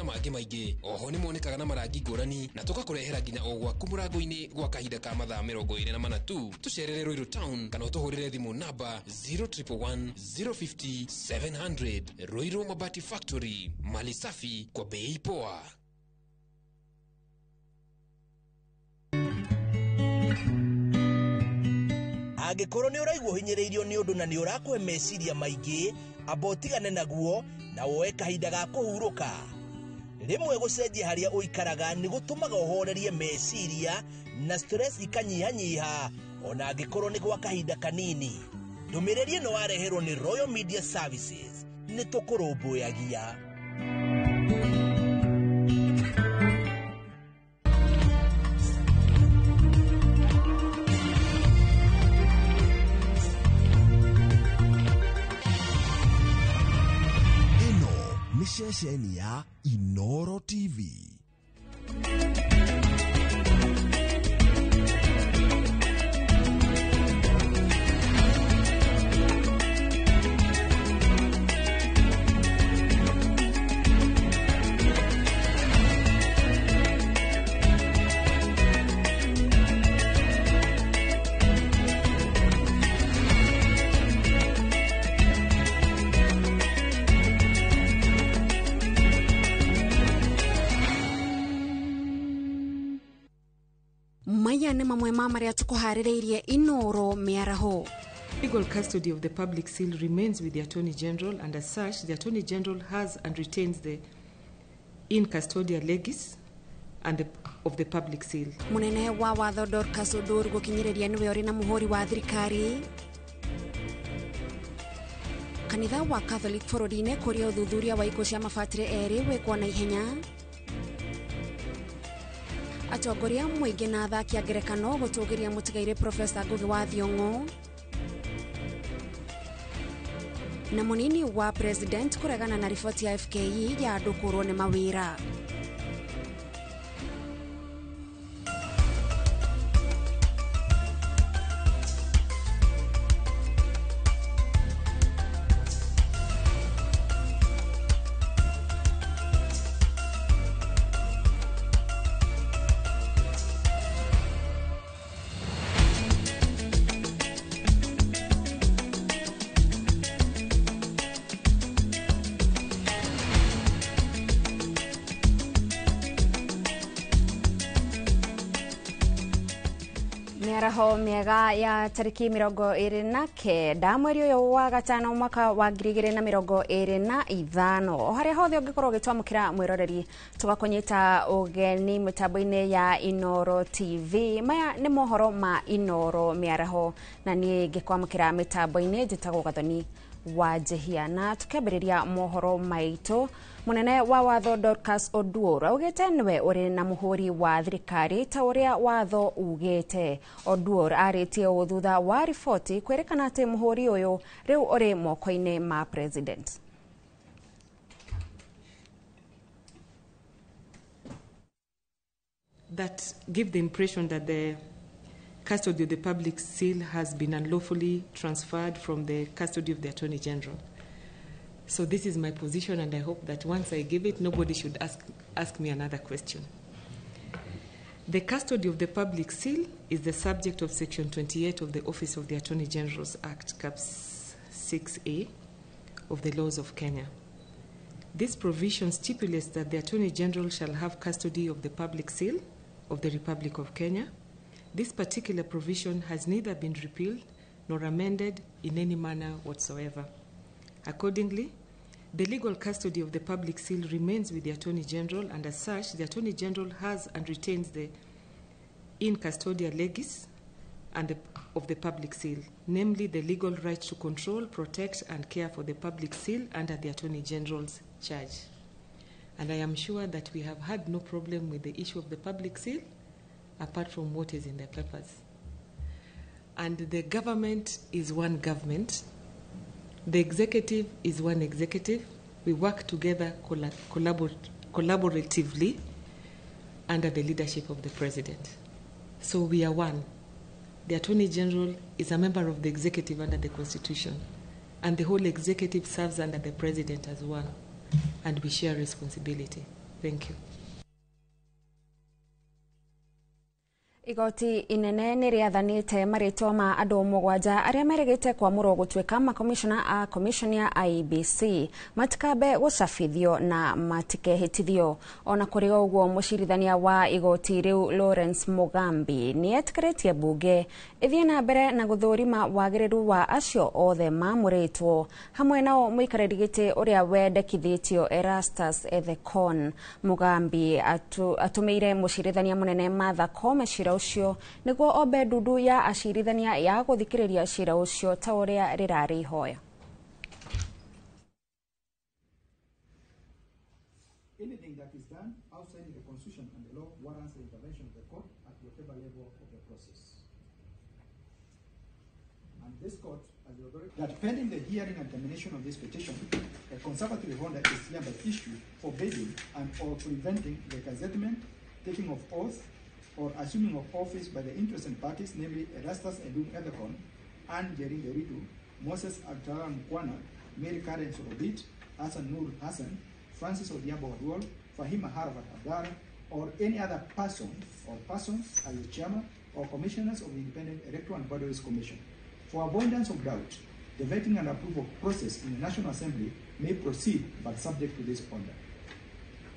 Na mangĩ maingĩ. Oho nĩ monekaga na marangi ngũrani na tũgakũrehera nginya o gwaku mũrango-inĩ gwa kahinda ka mathaa 24 tu. Tũcerere Ruiru Town kana ũtũhũrĩre thimũ namba 0111 050 700. Ruiru Mabati Factory, mali safi kwa bei poa. Angĩkorwo nĩ ũraigua ũhinyĩrĩirio nĩ ũndũ na nĩ ũrakũhe meciria maingĩ, amba ũtigane naguo na woe kahinda ga kũhurũka. Rĩmwe gũcenjia harĩa ũikaraga nĩ gũtũmaga ũhorerie meciria na stress ikanyihanyiha ona angĩkorwo nĩ gwa kahinda kanini. Ndũmĩrĩri ĩno wareherwo nĩ Royal Media Services. Nĩ tũkũrũmbũyagia. Ĩno nĩ ceceni ya Inoro TV. Maya nĩ mamwe ma marĩa tũkũharĩrĩirie Inoro mĩaraho. Legal custody of the public seal remains with the Attorney General, and as such, the Attorney General has and retains the in custodia legis and of the public seal. Munene wa watho Dorcas Oduor gũkinyĩrĩria nĩwe ũrĩ na mũhũri wa thirikari. Kanitha wa Catholic bũrũri-inĩ kũrĩa ũthuthuria wa ikuũ cia mabatĩrĩ erĩ wĩkwo na ihenya. Atongoria mũingĩ na athaki a ngerekano gũtũgĩria mũtigairĩ Profesa Ngugi wa Thiong'o. Na mũnini wa president kũregana na riboti ya FKE ya andũ kũrwo nĩ mawĩra. Mĩaraho mĩega ya tarĩki 29 mweri ũyũ wa gatano mwaka wa 2025. O harĩa hothe ũngĩkorwo ũgĩtwamũkĩra mwĩroreri, tũgakũnyita ũgeni mĩtambo-inĩ ya Inoro TV. Maya nĩ mohoro ma Inoro mĩaraho na niĩ ngĩkwamũkĩra mĩtambo-inĩ njĩtagwo Gathoni wa Njehia. Na tukĩambĩrĩria mohoro maitũ, munene wa watho Dorcas Oduor augĩte nĩwe ũrĩ na mũhũri wa thirikari ta ũrĩa watho ugĩte. Oduor arĩtie ũũ thutha wa riboti kwĩrĩkana atĩ mũhũri ũyũ rĩu ũrĩ moko-inĩ ma president. That give the impression that the custody of the public seal has been unlawfully transferred from the custody of the Attorney General. So this is my position, and I hope that once I give it, nobody should ask me another question. The custody of the public seal is the subject of Section 28 of the Office of the Attorney General's Act, Cap 6A of the laws of Kenya. This provision stipulates that the Attorney General shall have custody of the public seal of the Republic of Kenya. This particular provision has neither been repealed nor amended in any manner whatsoever. Accordingly, the legal custody of the public seal remains with the Attorney General, and as such, the Attorney General has and retains the in custodia legis and of the public seal, namely the legal right to control, protect, and care for the public seal under the Attorney General's charge. And I am sure that we have had no problem with the issue of the public seal, apart from what is in the papers. And the government is one government. The executive is one executive. We work together collaboratively under the leadership of the president. So we are one. The Attorney General is a member of the executive under the Constitution, and the whole executive serves under the president as one, and we share responsibility. Thank you. Igoti inene nĩ rĩathanĩte marĩtwa ma andũ mũgwanja arĩa meregete kwamũrwo gũtuĩka makomishona a commission ya IEBC matikambe gũcabithio na matikehĩtithio. Ona kũrĩ ũguo, mũcirithania wa igoti rĩu Lawrence Mugambi nĩ etĩkĩrĩtie mbunge ĩthiĩ na mbere na gũthũrima wagĩrĩru wa acio othe mamũrĩtwo, hamwe nao mũikarĩri gĩtĩ ũrĩa wendekithĩtio Erastus Ethekon. Mugambi atũmĩire mũcirithania mũnene Martha Koome cira ũcio nĩguo ombe ndundu ya acirithania ya gũthikĩrĩria cira ũcio ta ũrĩa rĩrarĩ ihoya. Anything that is done outside the Constitution and the law warrants the intervention of the court at whatever level of the process. And this court has the authority that pending the hearing and termination of this petition, a conservatory order is hereby issued forbidding and or preventing the gazettement, taking of oath, or assuming of office by the interested parties, namely Erastus Edung Ethekon, Anne Njeri Nderitu, Moses Altara Mukhwana, Mary Karen Sorobit, Hassan Nur Hassan, Francis Odhiambo Oduol, Fahima Harvat Abdara, or any other person or persons as the chairman or commissioners of the Independent Electoral and Boundaries Commission. For avoidance of doubt, the vetting and approval process in the National Assembly may proceed but subject to this order.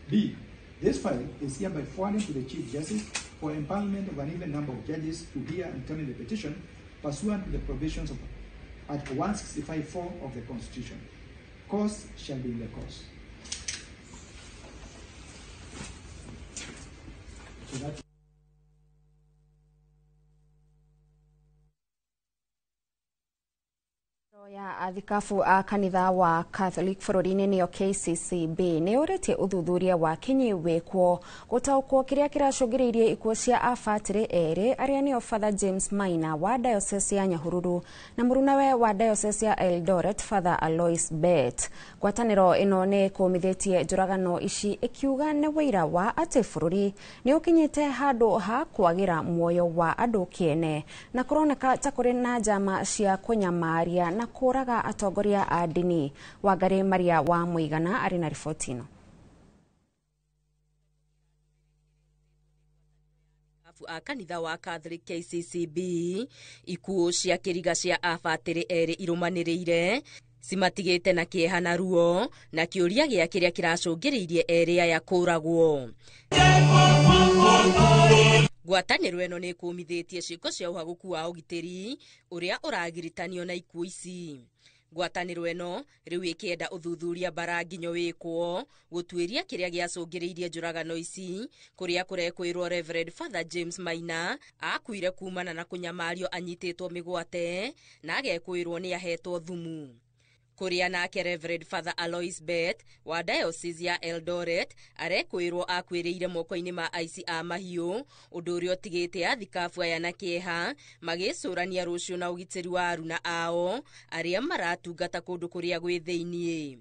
B. This file is hereby forwarded to the Chief Justice for empanelment of an even number of judges to hear and determine the petition pursuant to the provisions of Article 165(4) of the Constitution. Cause shall be in the cause. So that ya athikabu a kanitha wa Catholic bũrũri-inĩ nĩyo KCCB nĩ ũrĩtie ũthuthuria wa kinyi wĩkwo gũtaũkwo kĩrĩa kĩracũngĩrĩirie ikuũ cia abatĩrĩ erĩ arĩa nĩo Father James Maina wa Diocese ya Nyahururu na mũrunawe wa Diocese ya Eldoret Father Alois Bet. Ngwatanĩro ĩno nĩ ĩkũmithĩtie njũragano ici ĩkiuga nĩ wũira wa atĩ bũrũri nĩ ũkinyĩte handũ ha kwagĩra muoyo wa andũ kĩene na kũroneka ta kũrĩ na njama cia kũnyamaria na kũraga atongoria a ndini. Wangari Maria wa Mũigana arĩ na riboti ĩno. A kanitha wa Catholic KCCB ikuũ cia kĩriga cia abatĩrĩ erĩ irũmanĩrĩire cimatigĩte na kĩeha na ruo na kĩũria gĩa kĩrĩa kĩracũngĩrĩirie erĩ aya kũragwo. Ngwatanĩro ĩno nĩ ĩkũmithĩtie ciĩko cia ũhagũku wa ũgitĩri ũrĩa ũragiritanio na ikuũ ici. Ngwatanĩro ĩno rĩu ĩkĩenda ũthuthuria mbara nginyo wĩkwo gũtuĩria kĩrĩa gĩacũngĩrĩirie njũragano ici kũrĩa kũrekwĩrwo Reverend Father James Maina akuire kumana na kũnyamario anyitĩtwo mĩgwate na agekwĩrwo nĩ ahetwo thumu. Kũrĩa nake Reverend Father Alois Bet wa Diocese ya Eldoret arekwĩrwo akuĩrĩire moko-inĩ ma aici a mahiũ ũndũ ũrĩa ũtigĩte athikabu aya na kĩeha magĩcũrania rũciũ na ũgitĩri wa aruna ao arĩa maratungata kũndũ kũrĩa gwĩ thĩiniĩ.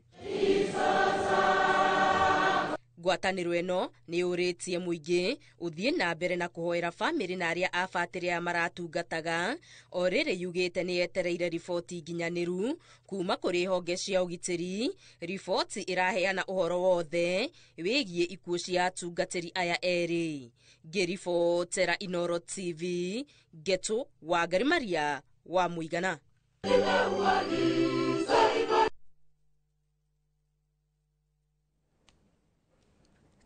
Ngwatanĩro ĩno nĩ yũrĩtie mũingĩ ũthiĩ na mbere na kũhoera bamĩrĩ na arĩa abatĩrĩ aya maratungataga o rĩrĩ yugĩte nĩ yetereire riboti nginyanĩru kuma kũrĩ honge cia ũgitĩri. Riboti ĩraheana ũhoro wothe wĩgiĩ ikuũ cia atungatĩri aya erĩ. Ngĩribotera Inooro TV, Ngetu Wangari Maria wa Mũigana.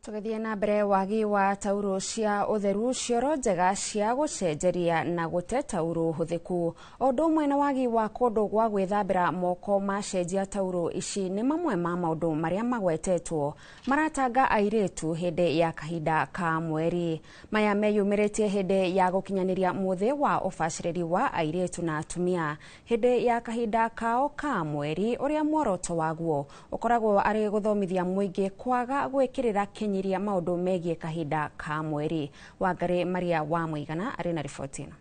Tũgĩthiĩ na mbere, wagi wa tauro cia ũtheru, cioro njega cia gũcenjeria na gũte tauro hũthĩku, o ũndũ ũmwe na wagi wa kũndũ gwa gwĩthambĩra moko macenjia tauro ici nĩ mamwe ma maũndũ marĩa magwetetwo maratanga airĩtu hĩndĩ ya kahinda ka mweri. Maya meyumĩrĩtie hĩndĩ ya gũkinyanĩria mũthĩ wa ũbacĩrĩri wa airĩtu na atumia hĩndĩ ya kahinda kao ka mweri ũrĩa muoroto waguo ũkoragwo arĩ gũthomithia mũingĩ kwaga gwĩkĩrĩra kinyiria maũndũ megiĩ kahinda ka mweri. Wangari Maria wa Mũigana arĩ na riboti ĩno.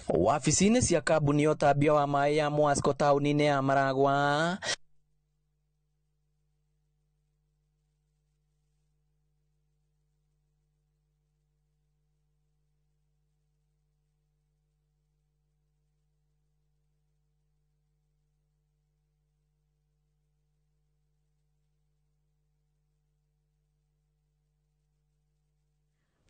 Wabici-inĩ cia kambuni ya ũtambia wa maĩ ya Mwasco taũni-inĩ ya Maragwa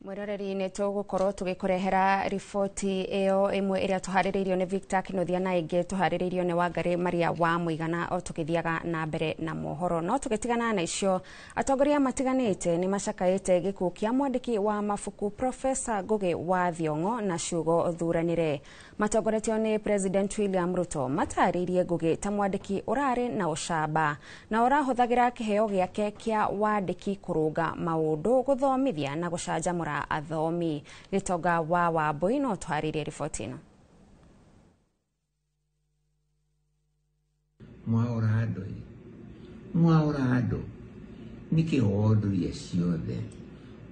Mwiroreri nĩ tũgũkorwo tũgĩkũrehera riboti ĩyo ĩmwe ĩrĩa tũharĩrĩirio nĩ Victor Kinuthia na ĩngĩ tũharĩrĩirio nĩ Wangari Maria wa Mũigana o tũgĩthiaga na mbere na mohoro. No tũgĩtigana na icio, atongoria matiganĩte nĩ macakaĩte gĩkuũ kĩa mwandĩki wa mabuku Profesa Ngugi wa Thiong'o na ciugo thuranĩre. Matongoretio nĩ President William Ruto matarĩirie Ngugi ta mwandĩki ũrarĩ na ũcamba na ũrahũthagĩra kĩheo gĩake kĩa wandĩki kũrũnga maũndũ, gũthomithia na gũcanjamũra athomi. Gĩtonga wa Wambui no twarĩrie riboti ĩno. Mwaora andũ, mwaora andũ, nĩkĩ wondoria ciothe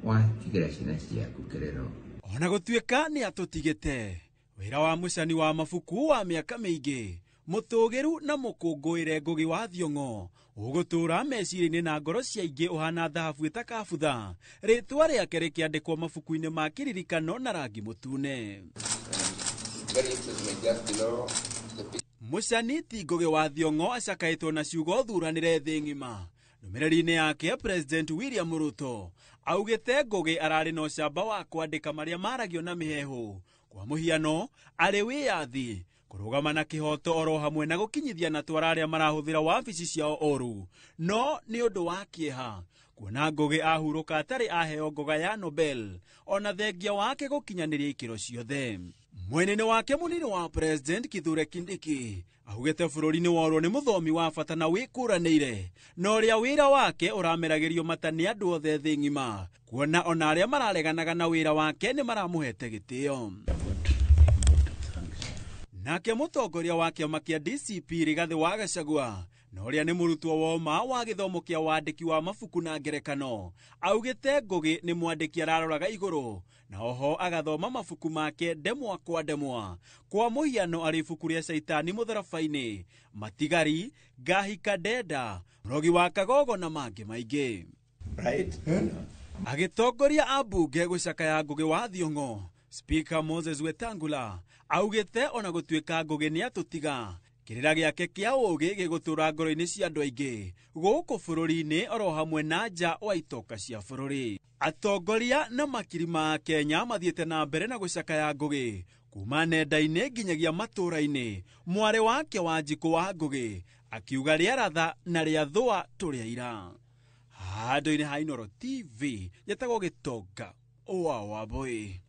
watigĩra ciana ciaku kĩrero? Ona gũtuĩka nĩ atũtigĩte, wĩra wa mũcani wa mabuku wa mĩaka mĩingĩ mũtũgĩru na mũkũngũĩre Ngugi wa Thiong'o ũgũtũra meciria-inĩ na ngoro cia aingĩ ũhana thahabu ĩtakabutha, rĩtwa rĩake rĩkĩandĩkwo mabuku-inĩ ma kĩririkano na rangi mũtune. Mũcani ti Ngugi wa Thiong'o acakaĩtwo na ciugo thuranĩre thĩ ng'ima. Ndũmĩrĩri-inĩ yake, President William Ruto augĩte Ngugi ararĩ na ũcamba wa kwandĩka marĩa maragio na mĩheehũ, kwa mũhiano arĩ wĩyathi, kũrũgama na kĩhoto oro hamwe na gũkinyithia na twara arĩa marahũthĩra wabici ciao ũru. No nĩ ũndũ wa kĩeha kuona Ngugi ahurũka atarĩ aheo ngoga ya Nobel ona thengia wake gũkinyanĩria ikĩro ciothe. Mwena-inĩ wake mũnini wa President Kithure Kindiki augĩte bũrũri nĩ worwo nĩ mũthomi wa bata na wĩkũranĩire, na ũrĩa wĩra wake ũrameragĩrio mata nĩ andũ othe thĩ ng'ima, kuona ona arĩa marareganaga na wĩra wake nĩ maramũhete gĩtĩo. Nake mũtongoria wa kĩama kĩa DCP Rigathĩ wa Gachagua na ũrĩa nĩ mũrutwo woma wa gĩthomo kĩa wandĩki wa mabuku na ngerekano augĩte Ngugi nĩ mwandĩki araroraga igũrũ na oho agathoma mabuku make ndemwa kwa ndemwa, kwa mũhiano arĩ ibuku rĩa Caitani mũtharaba-inĩ, Matigari, Ngahika Ndenda, Mũrogi wa Kagogo na mangĩ maingĩ. Right? Agĩtongoria ambunge gũcakaya Ngugi wa Thiong'o, Speaker Moses Wetangula augĩte ona gũtuĩka Ngugi nĩ atũtiga, kĩrĩra gĩake kĩa ũũgĩ gĩgũtũra ngoro-inĩ cia andũ aingĩ gũkũ bũrũri-inĩ oro hamwe na nja wa itoka cia bũrũri. Atongoria na makiri ma Kenya mathiĩte na mbere na gũcakaya Ngugi kuma nenda-inĩ nginyagia matũũra-inĩ. Mwarĩ wake Wanjikũ wa Ngugi akiuga rĩaratha na rĩathũa tũrĩa ira. Handũ-inĩ ha Inooro TV njetagwo Gĩtonga wa Wambui.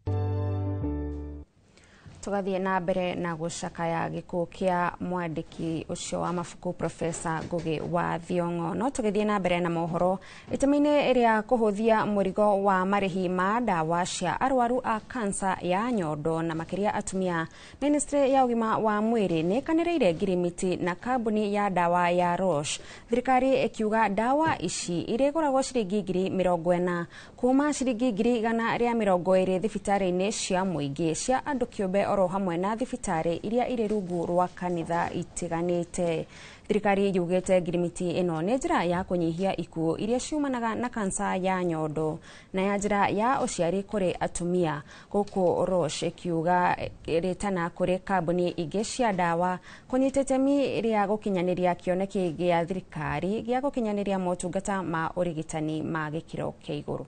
Tũgathiĩ na mbere na gũcakaya gĩkuũ kĩa mwandĩki ũcio wa mabuku Profesa Ngugi wa Thiong'o. No tũgĩthiĩ na mbere na mohoro, itemi-inĩ rĩa kũhũthia mũrigo wa marĩhi ma ndawa cia arwaru a kansa ya nyondo na makĩria atumia, Ministry ya ũgima wa mwĩrĩ nĩ ĩkanĩrĩire ngirimiti na kambuni ya ndawa ya Roche, thirikari ĩkiuga ndawa ici irĩgũragwo ciringi 40,000 kuma ciringi 120,000 thibitarĩ-inĩ cia mũingĩ cia andũ kĩũmbe oro hamwe na thibitarĩ iria irĩ rungu rwa kanitha itiganĩte. Thirikari yugĩte ngirimiti ĩno nĩ njĩra ya kũnyihia ikuũ iria ciumanaga na kansa ya nyondo na ya njĩra ya ũciari kũrĩ atumia, gũkũ Roche ĩkiuga rĩtana kũrĩ kambuni ingĩ cia ndawa kũnyita itemi rĩa gũkinyanĩria kĩoneki gĩa thirikari gĩa gũkinyanĩria motungata ma ũrigitani ma gĩkĩro kĩa igũrũ.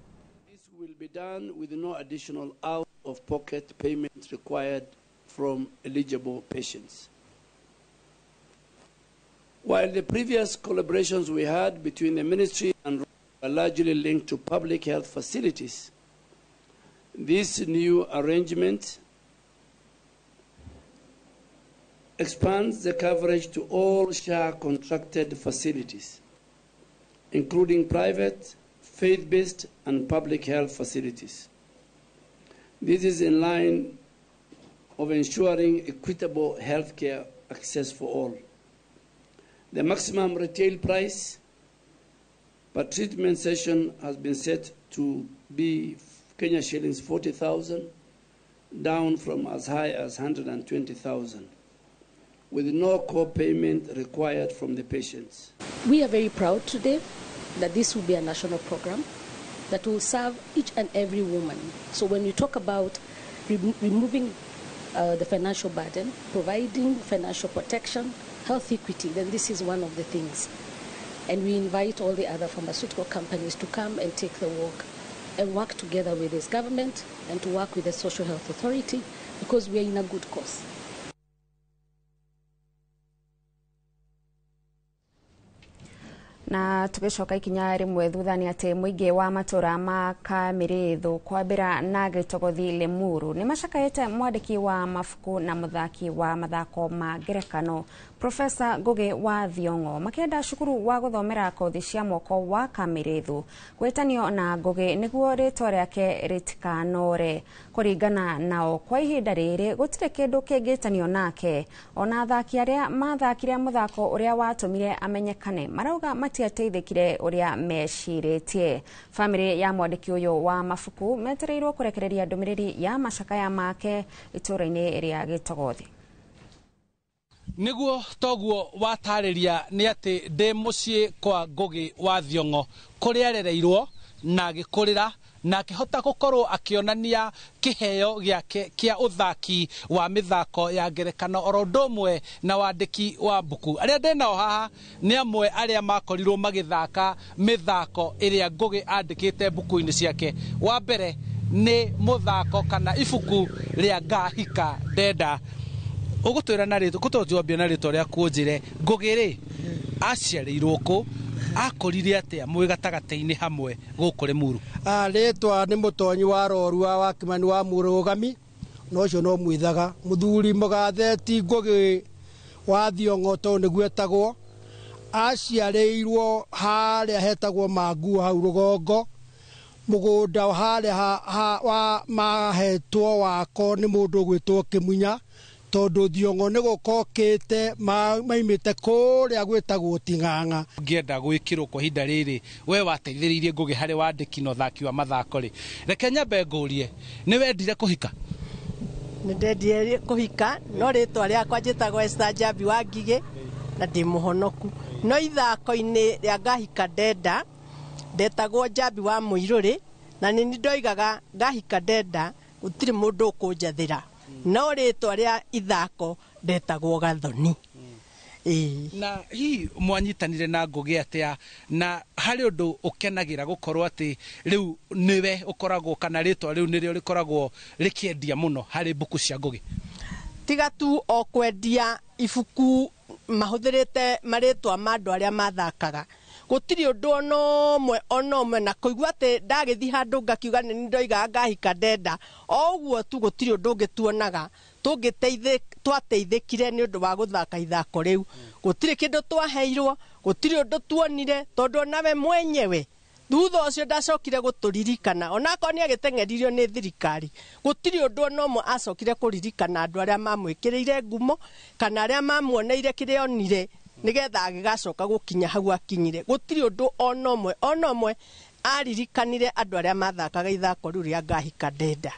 This will be done with no additional out-of-pocket payment required from eligible patients. While the previous collaborations we had between the ministry and are largely linked to public health facilities, this new arrangement expands the coverage to all SHA contracted facilities, including private, faith-based, and public health facilities. This is in line of ensuring equitable healthcare access for all. The maximum retail price per treatment session has been set to be Kenya shillings 40,000, down from as high as 120,000, with no co-payment required from the patients. We are very proud today that this will be a national program that will serve each and every woman. So when we talk about removing the financial burden, providing financial protection, health equity, then this is one of the things. And we invite all the other pharmaceutical companies to come and take the walk and work together with this government and to work with the Social Health Authority, because we are in a good cause. Na tugicoka ikinya rimwe thutha ni ati muingi wa matura ma Kamirithu kwambira na Gitogothi Limuru ni macakaite mwandiki wa mabuku na muthaki wa mathako ma ngerekano Profesa Ngugi wa Thiong'o makienda cukuru wa guthomera kothi cia moko wa Kamirithu gwitanio na Ngugi niguo ritwa riake ritikanore kuringana nao kwa ihinda riri gutire kindu kingitanio nake ona athaki aria mathakire muthako uria watumire amenyekane marauga matiateithĩkire ũrĩa mecirĩtie. Famĩlĩ ya mwandĩki ũyũ wa mabuku metereirwo kũrekereria ndũmĩrĩri ya macakaya make itũũra-inĩ rĩa Gĩtogothi. Niguo toguo watarĩria nĩ atĩ ndĩ mũciĩ kwa Ngugi wa Thiong'o kũrĩa arereirwo na agĩkũrĩra na akĩhota gũkorwo akĩonania kĩheo gĩake kĩa ũthaki wa mĩthako ya ngerekano oro ũndũ ũmwe na wandĩki wa mbuku. Arĩa ndĩ nao haha nĩ amwe arĩa makorirwo magĩthaka mĩthako ĩrĩa Ngugi andĩkĩte mbuku-inĩ ciake. Wa mbere nĩ mũthako kana ibuku rĩa Ngahika Ndenda. Ũgũtwĩra na rĩtwa gũtwambia na rĩtwa rĩaku ũnjĩre Ngugi rĩ aciarĩirwo kũ, akorire atia mwĩ gatagatĩ-inĩ hamwe gũkũ Limuru? Rĩtwa nĩ Mũtonyi wa Rorua wa Kimani wa Mũrũgami, na ũcio no mwithaga mũthuri mũgathe ti Ngugi wa Thiong'o tondũ nĩguo etagwo. Aciarĩirwo harĩa hetagwo Manguo hau rũgongo, mũgũnda harĩa wa mahetwo wako nĩ mũndũ ũgwĩtwo Kĩmunya, tondũ Thiong'o nĩ gũkokĩte maimĩte kũrĩa gwĩtagwo Ting'ang'a. Ngĩenda gwĩkĩrwo kwa ihinda rĩrĩ we wateithĩrĩirie Ngugi harĩ wandĩki na ũthaki wa mathako rĩ, reke nyambe ngũrie, nĩ wendire kũhika? Nĩ ndendire kũhika, no rĩtwa rĩakwa njĩtagwo Esther Njambi wa Ngigĩ na ndĩ mũhonoku. No ithako-inĩ rĩa Ngahika Ndenda ndetagwo Njambi wa Mũirũrĩ, na nĩ ndoigaga Ngahika Ndenda gũtirĩ mũndũ ũkũnjathĩra, no rĩtwa rĩa ithako ndetagwo Gathoni. Na hihi mwanyitanire na Ngugi atia, na harĩ ũndũ ũkenagĩra gũkorwo atĩ rĩu nĩwe ũkoragwo kana rĩtwa rĩu nĩrĩo rĩkoragwo rĩkĩendia mũno harĩ mbuku cia Ngugi? Tiga tu o kwendia ibuku mahũthĩrĩte marĩtwa ma andũ arĩa mathakaga, gũtirĩ ũndũ ona ũmwe na kũigua atĩ ndagĩthiĩ handũ ngakiuga nĩ ndoigaga Ngahika Ndenda, o ũguo tu gũtirĩ ũndũ ũngĩ tuonaga twateithĩkire nĩ ũndũ wa gũthaka ithako rĩu. Gũtirĩ kĩndũ twaheirwo, gũtirĩ ũndũ tuonire, tondũ onawe mwenyewe thutha ũcio ndacokire gũtũririkana, onakorwo nĩ agĩteng'eririo nĩ thirikari, gũtirĩ ũndũ ona ũmwe acokire kũririkana andũ arĩa mamwĩkĩrĩire ngumo kana arĩa mamuoneire kĩrĩa onire nigetha agĩgacoka gũkinya hau akinyire. Gũtirĩ ũndũ ona ũmwe aririkanire andũ arĩa mathakaga ithako rĩu rĩa Ngahika Ndenda.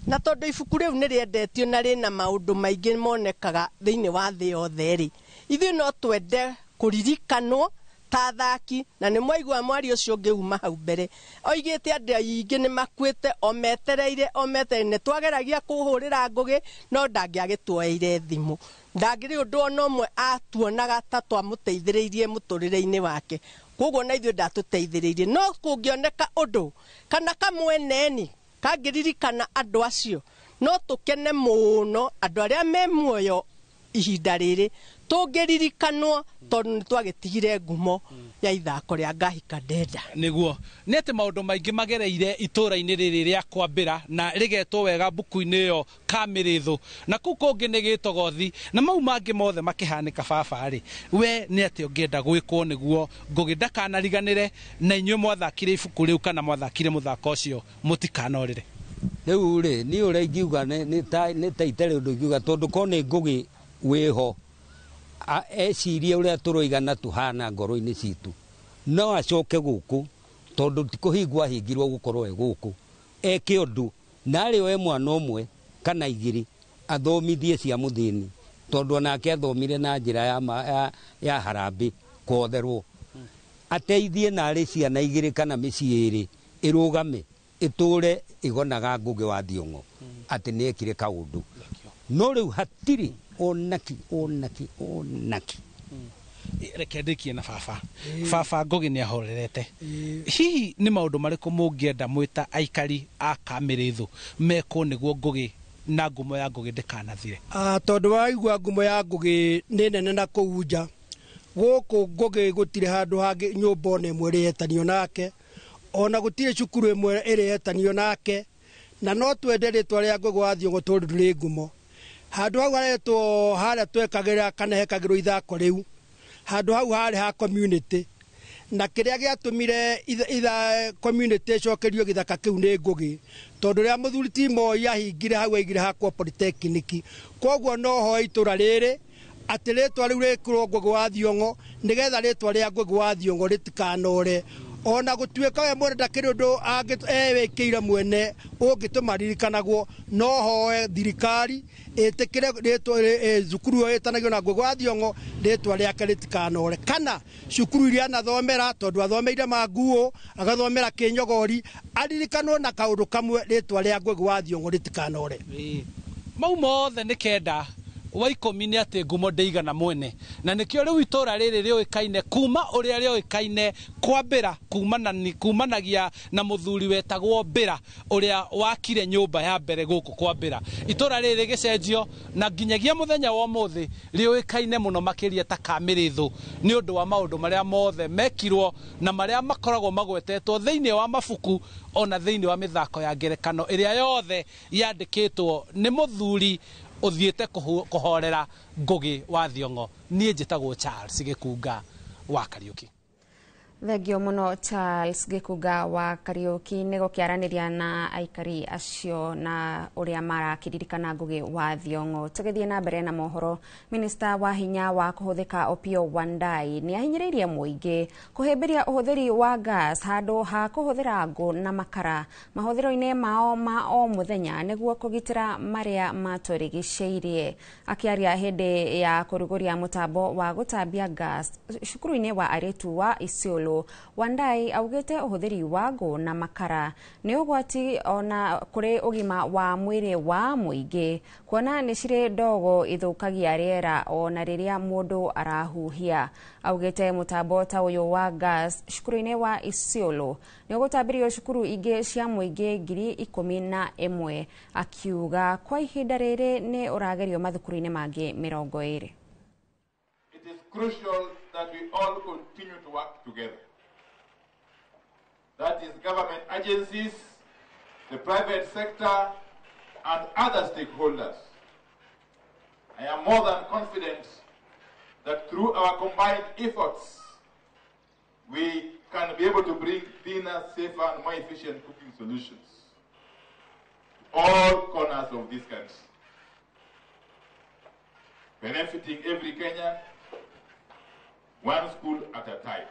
Na tondũ ibuku rĩu nĩ rĩendetio na rĩna maũndũ maingĩ monekaga thĩinĩ wa thĩ yothe rĩ, ithuĩ no twende kũririkanwo ta athaki. Na nĩ mwaigua mwaria ũcio ũngĩ uma hau mbere oigĩte andũ aingĩ nĩ makuĩte o metereire nĩ twageragia kũhũrĩra Ngugi no ndangĩagĩtuoeire thimũ, ndangĩrĩ ũndũ ona ũmwe atuonaga ta twamũteithĩrĩirie mũtũrĩre-inĩ wake, koguo na ithuĩ ndatũteithĩrĩirie. No kũngĩoneka ũndũ kana kamweneni kangĩririkana andũ acio no tũkene mũno, andũ arĩa me muoyo ihinda rĩrĩ tũngĩririkanwo tondũ nĩ twagĩtigire ngumo ya ithako rĩa Ngahika Ndenda. Nĩguo nĩ atĩ maũndũ maingĩ magereire itũũra-inĩ rĩrĩ rĩa kwambĩra na rĩgetwo wega mbuku-inĩ ĩyo Kamĩrĩthũ, na kũu kũngĩ nĩ Gĩtogothi, na mau mangĩ mothe makĩhanĩka baba rĩ, we nĩ atĩ ũngĩenda gwĩkwo nĩguo Ngugi ndakanariganĩre na inyuĩ mwathakire ibuku rĩu kana mwathakire mũthako ũcio mũtikanorĩre? Rĩu rĩ niĩ ũrĩa ingiuga nĩ ta itarĩ ũndũ ingiuga, tondũ korwo nĩ Ngugi wĩho ecirie ũrĩa tũroigana tũhana ngoro-inĩ citũ, no acoke gũkũ tondũ ti kũhingwo ahingirwo gũkorwo e gũkũ, eke ũndũ na arĩ o e mwana ũmwe kana igĩrĩ athomithie cia mũthĩni, tondũ onake athomire na njĩra ya harambĩ kwotherwo, ateithie na arĩ ciana igĩrĩ kana mĩciĩ ĩrĩ ĩrũgame ĩtũre ĩgonaga Ngugi wa Thiong'o atĩ nĩ ekire kaũndũ. No rĩu hatirĩ onaki. Reke ndĩkie na baba. Baba Ngũgĩ nĩ ahorerete. Hihi nĩ maũndũ marĩkũ mũngĩenda mwĩta aikari a Kamĩrĩthũ mekwo nĩguo Ngũgĩ na ngumo ya Ngũgĩ ndĩkanathire? Tondũ waigua ngumo ya Ngũgĩ nĩ nene na kũu nja, gũkũ Ngũgĩ gũtirĩ handũ hangĩ nyũmba ona ĩmwe ĩrĩetanio nake, ona gũtirĩ cukuru ĩmwe ĩrĩetanio nake, na no twende rĩtwa rĩa Ngũgĩ wa Thiong'o tondũ rĩ ngumo. Handũ hau haretwo harĩa twekagĩra kana hekagĩrwo ithako rĩu, handũ hau harĩ ha community, na kĩrĩa gĩatũmire community ĩcokerio gĩthaka kĩu nĩ Ngũgĩ, tondũ rĩrĩa mũthuri ti Moi ahingire hau aigire hakwo polytechnic. Koguo no hoe itũra rĩrĩ atĩ rĩtwa rĩu rĩkĩrwo Ngũgĩ wa Thiong'o nĩgetha rĩtwa rĩa Ngũgĩ wa Thiong'o rĩtikanore, ona gũtuĩka we mwene ndakĩrĩ ũndũ ewĩkĩire mwene ũngĩtũma ririkanagwo. No hoe thirikari ĩtĩkĩre rĩtwa cukuru ĩyo ĩtanagio na Ngũgĩ wa Thiong'o rĩtwa rĩake rĩtikanore, kana cukuru iria anathomera, tondũ athomeire Manguũ, agathomera Kĩnyogori, aririkanwo na kaũndũ kamwe, rĩtwa rĩa Ngũgĩ wa Thiong'o rĩtikanore. Mau mothe nĩ kenda wa 10 nĩ atĩ ngumo ndĩigana mwene, na nĩkĩo rĩu itũra rĩrĩ rĩũĩkaine kuma ũrĩa rĩũĩkaine kwambĩra kumanagia na mũthuri wetagwo Mbĩra ũrĩa wakire nyũmba ya mbere gũkũ kwa Mbĩra. Itũra rĩrĩ rĩgĩcenjio na nginyagia mũthenya wa ũmũthĩ rĩũĩkaine mũno makĩria ta Kamĩrĩthũ nĩ ũndũ wa maũndũ marĩa mothe mekirwo na marĩa makoragwo magwetetwo thĩinĩ wa mabuku ona thĩinĩ wa mĩthako ya ngerekano ĩrĩa yothe yandĩkĩtwo nĩ mũthuri ũthiĩte kũhorera Ngũgĩ wa Thiong'o. Niĩ njĩtagwo Charles Gĩkunga wa Kariũki. Thengio mũno Charles Gĩkunga wa Kariũki nĩ gũkĩaranĩria na aikari acio na ũrĩa marakĩririkana Ngũgĩ wa Thiong'o. Tũgĩthiĩ na mbere na mohoro, Minista wa hinya wa kũhũthĩka Opiyo Wandayi nĩ ahinyĩrĩirie mũingĩ kũhĩmbĩria ũhũthĩri wa gas handũ ha kũhũthĩra ngũ na makara mahũthĩro-inĩ mao ma o mũthenya nĩguo kũgitĩra marĩa matũrigicĩirie. Akĩaria hĩndĩ ya kũrugũria mũtambo wa gũtambia gas cukuru-inĩ wa airĩtu wa Isiolo, Wandayi augĩte ũhũthĩri wa ngũ na makara nĩ ũgwati ona kũrĩ ũgima wa mwĩrĩ wa mũingĩ, kuona nĩ cirĩ ndogo ithũkagia rĩera ona rĩrĩa mũndũ arahuhia. Augĩte mũtambo ta ũyũ wa gas cukuru-inĩ wa Isiolo nĩ ũgũtambĩrio cukuru ingĩ cia mũingĩ 11,000, akiuga kwa ihinda rĩrĩ nĩ ũragerio mathukuru-inĩ mangĩ 20. It is crucial that we all continue to work together. That is government agencies, the private sector, and other stakeholders. I am more than confident that through our combined efforts, we can be able to bring cleaner, safer, and more efficient cooking solutions to all corners of this country, benefiting every Kenyan, one school at a time.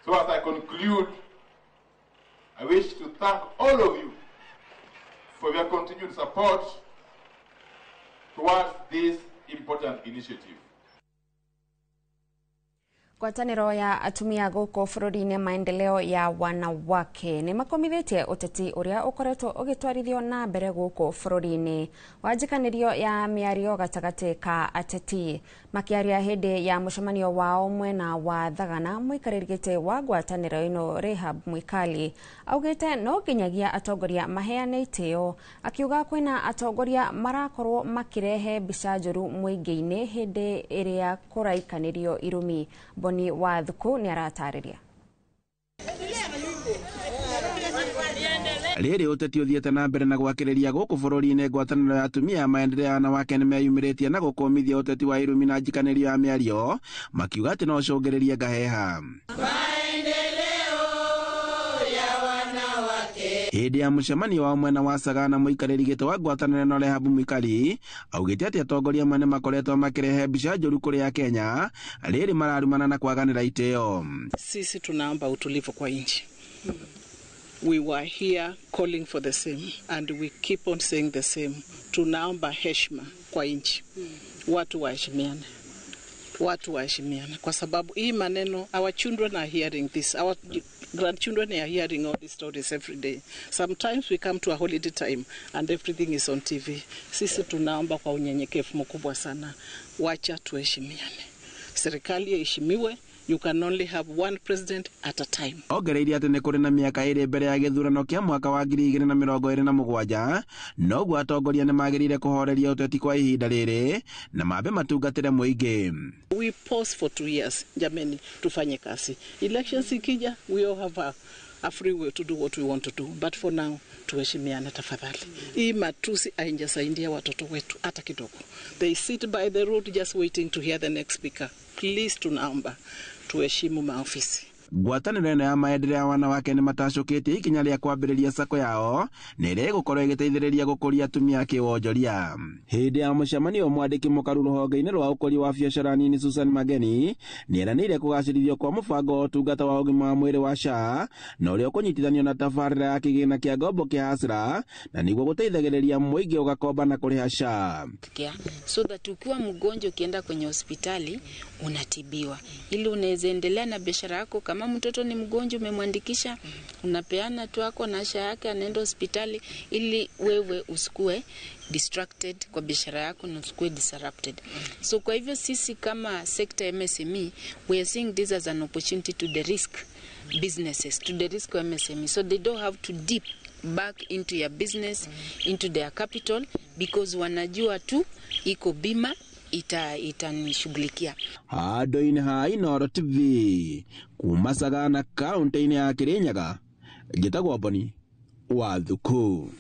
So as I conclude, I wish to thank all of you for your continued support towards this important initiative. Ngwatanĩro ya atumia gũkũ bũrũri-inĩ maendeleo ya wanawake nĩ makomithĩtie ũteti ũrĩa ũkoretwo ũgĩtwarithio na mbere gũkũ bũrũri-inĩ wa njikanĩrio ya mĩario gatagatĩ ka ateti. Makĩaria hĩndĩ ya mũcemanio wao mwena wa Thagana, mũikarĩri gĩtĩ wa ngwatanĩro ĩno Rehab Mwikali augĩte no nginyagia atongoria maheane itĩo, akiuga kwĩna atongoria marakorwo makĩrehe mbica njũru mũingĩ-inĩ hĩndĩ ĩrĩa kũraikanĩrio irumi. Boni wa Thuku nĩ aratarĩria. Rĩrĩ ũteti ũthiĩte na mbere na gwakĩrĩria gũkũ bũrũri-inĩ, ngwatanĩro ya atumia maendeleo ya wanawake nĩmeyumĩrĩtie na gũkũmithia ũteti wa irumi na njikanĩrio ya mĩario, makiuga atĩ no ũcũngĩrĩrie ngaheha. Hĩndĩ ya mũcemanio wa mwena wa Sagana, mũikarĩri gĩtĩ wa ngwatanĩro ĩno Rehab Mwikali augĩte atĩ atongoria amwe nĩmakoretwo makĩrehe mbica njũru kũrĩ Akenya rĩrĩ mararumana na kwaganĩra itĩo. Sisi tunaomba utulivu kwa nchi. We were here calling for the same and we keep on saying the same. Tunaomba heshima kwa nchi. Watu waheshimiane. Watu waheshimiane kwa sababu hii maneno, our children are hearing this. Our grandchildren are hearing all these stories every day. Sometimes we come to a holiday time and everything is on TV. Sisi tunaomba kwa unyenyekevu mkubwa sana, wacha tuheshimiane. Serikali iheshimiwe. You can only have one president at a time. Ongereire atĩ nĩ kũrĩ na mĩaka 2 mbere ya gĩthurano kĩa mwaka wa 2027, noguo atongoria nĩ magĩrĩire kũhoreria ũteti kwa ihinda rĩrĩ na mambe matungatĩre mũingĩ. We pause for 2 years, jameni, tufanye kazi. Elections ikija, we all have a free will to do what we want to do, but for now tuheshimiane tafadhali. Hii matusi haijasaidia watoto wetu hata kidogo. They sit by the road just waiting to hear the next speaker. Please, tunaomba tuheshimu maofisi. Ngwatanĩro ĩno ya maendeleo ya wanawake nĩ matacũkĩtie ikinya rĩa kwambĩrĩria sako yao na ĩrĩa ĩgũkorwo ĩgĩteithĩrĩria gũkũria atumia a kĩwonjoria. Hĩndĩ ya mũcemanio, mwandĩki mũkaru rũhonge-inĩ rwa ũkũria wa biacara nini Susan Mageni nĩeranĩire kũgacĩrithio kwa mũbango wa ũtungata wa ũgima wa mwĩrĩ wa SHA na ũrĩa ũkũnyitithanio na tabarĩra ya kĩgĩna kĩa ngombo kĩa Hustler na nĩguo gũteithagĩrĩria mũingĩ ũgakomba na kũrĩha SHA. So that ukiwa mgonjwa ukienda kwenye hospitali unatibiwa, ili unaweza endelea na biashara yako. Kama mtoto ni mgonjwa umemwandikisha, unapeana tu ako na SHA yake, anaenda hospitali, ili wewe usikue distracted kwa biashara yako na usikue disrupted. So kwa hivyo sisi kama sector MSME, we are seeing this as an opportunity to the risk businesses, to the risk MSME, so they don't have to dip back into your business, into their capital, because wanajua tu iko bima itanishughulikia. Handũ-inĩ ha Inooro TV kuma Sagana kaunti-inĩ ya Kirinyaga, njĩtagwo Boni wa Thuku.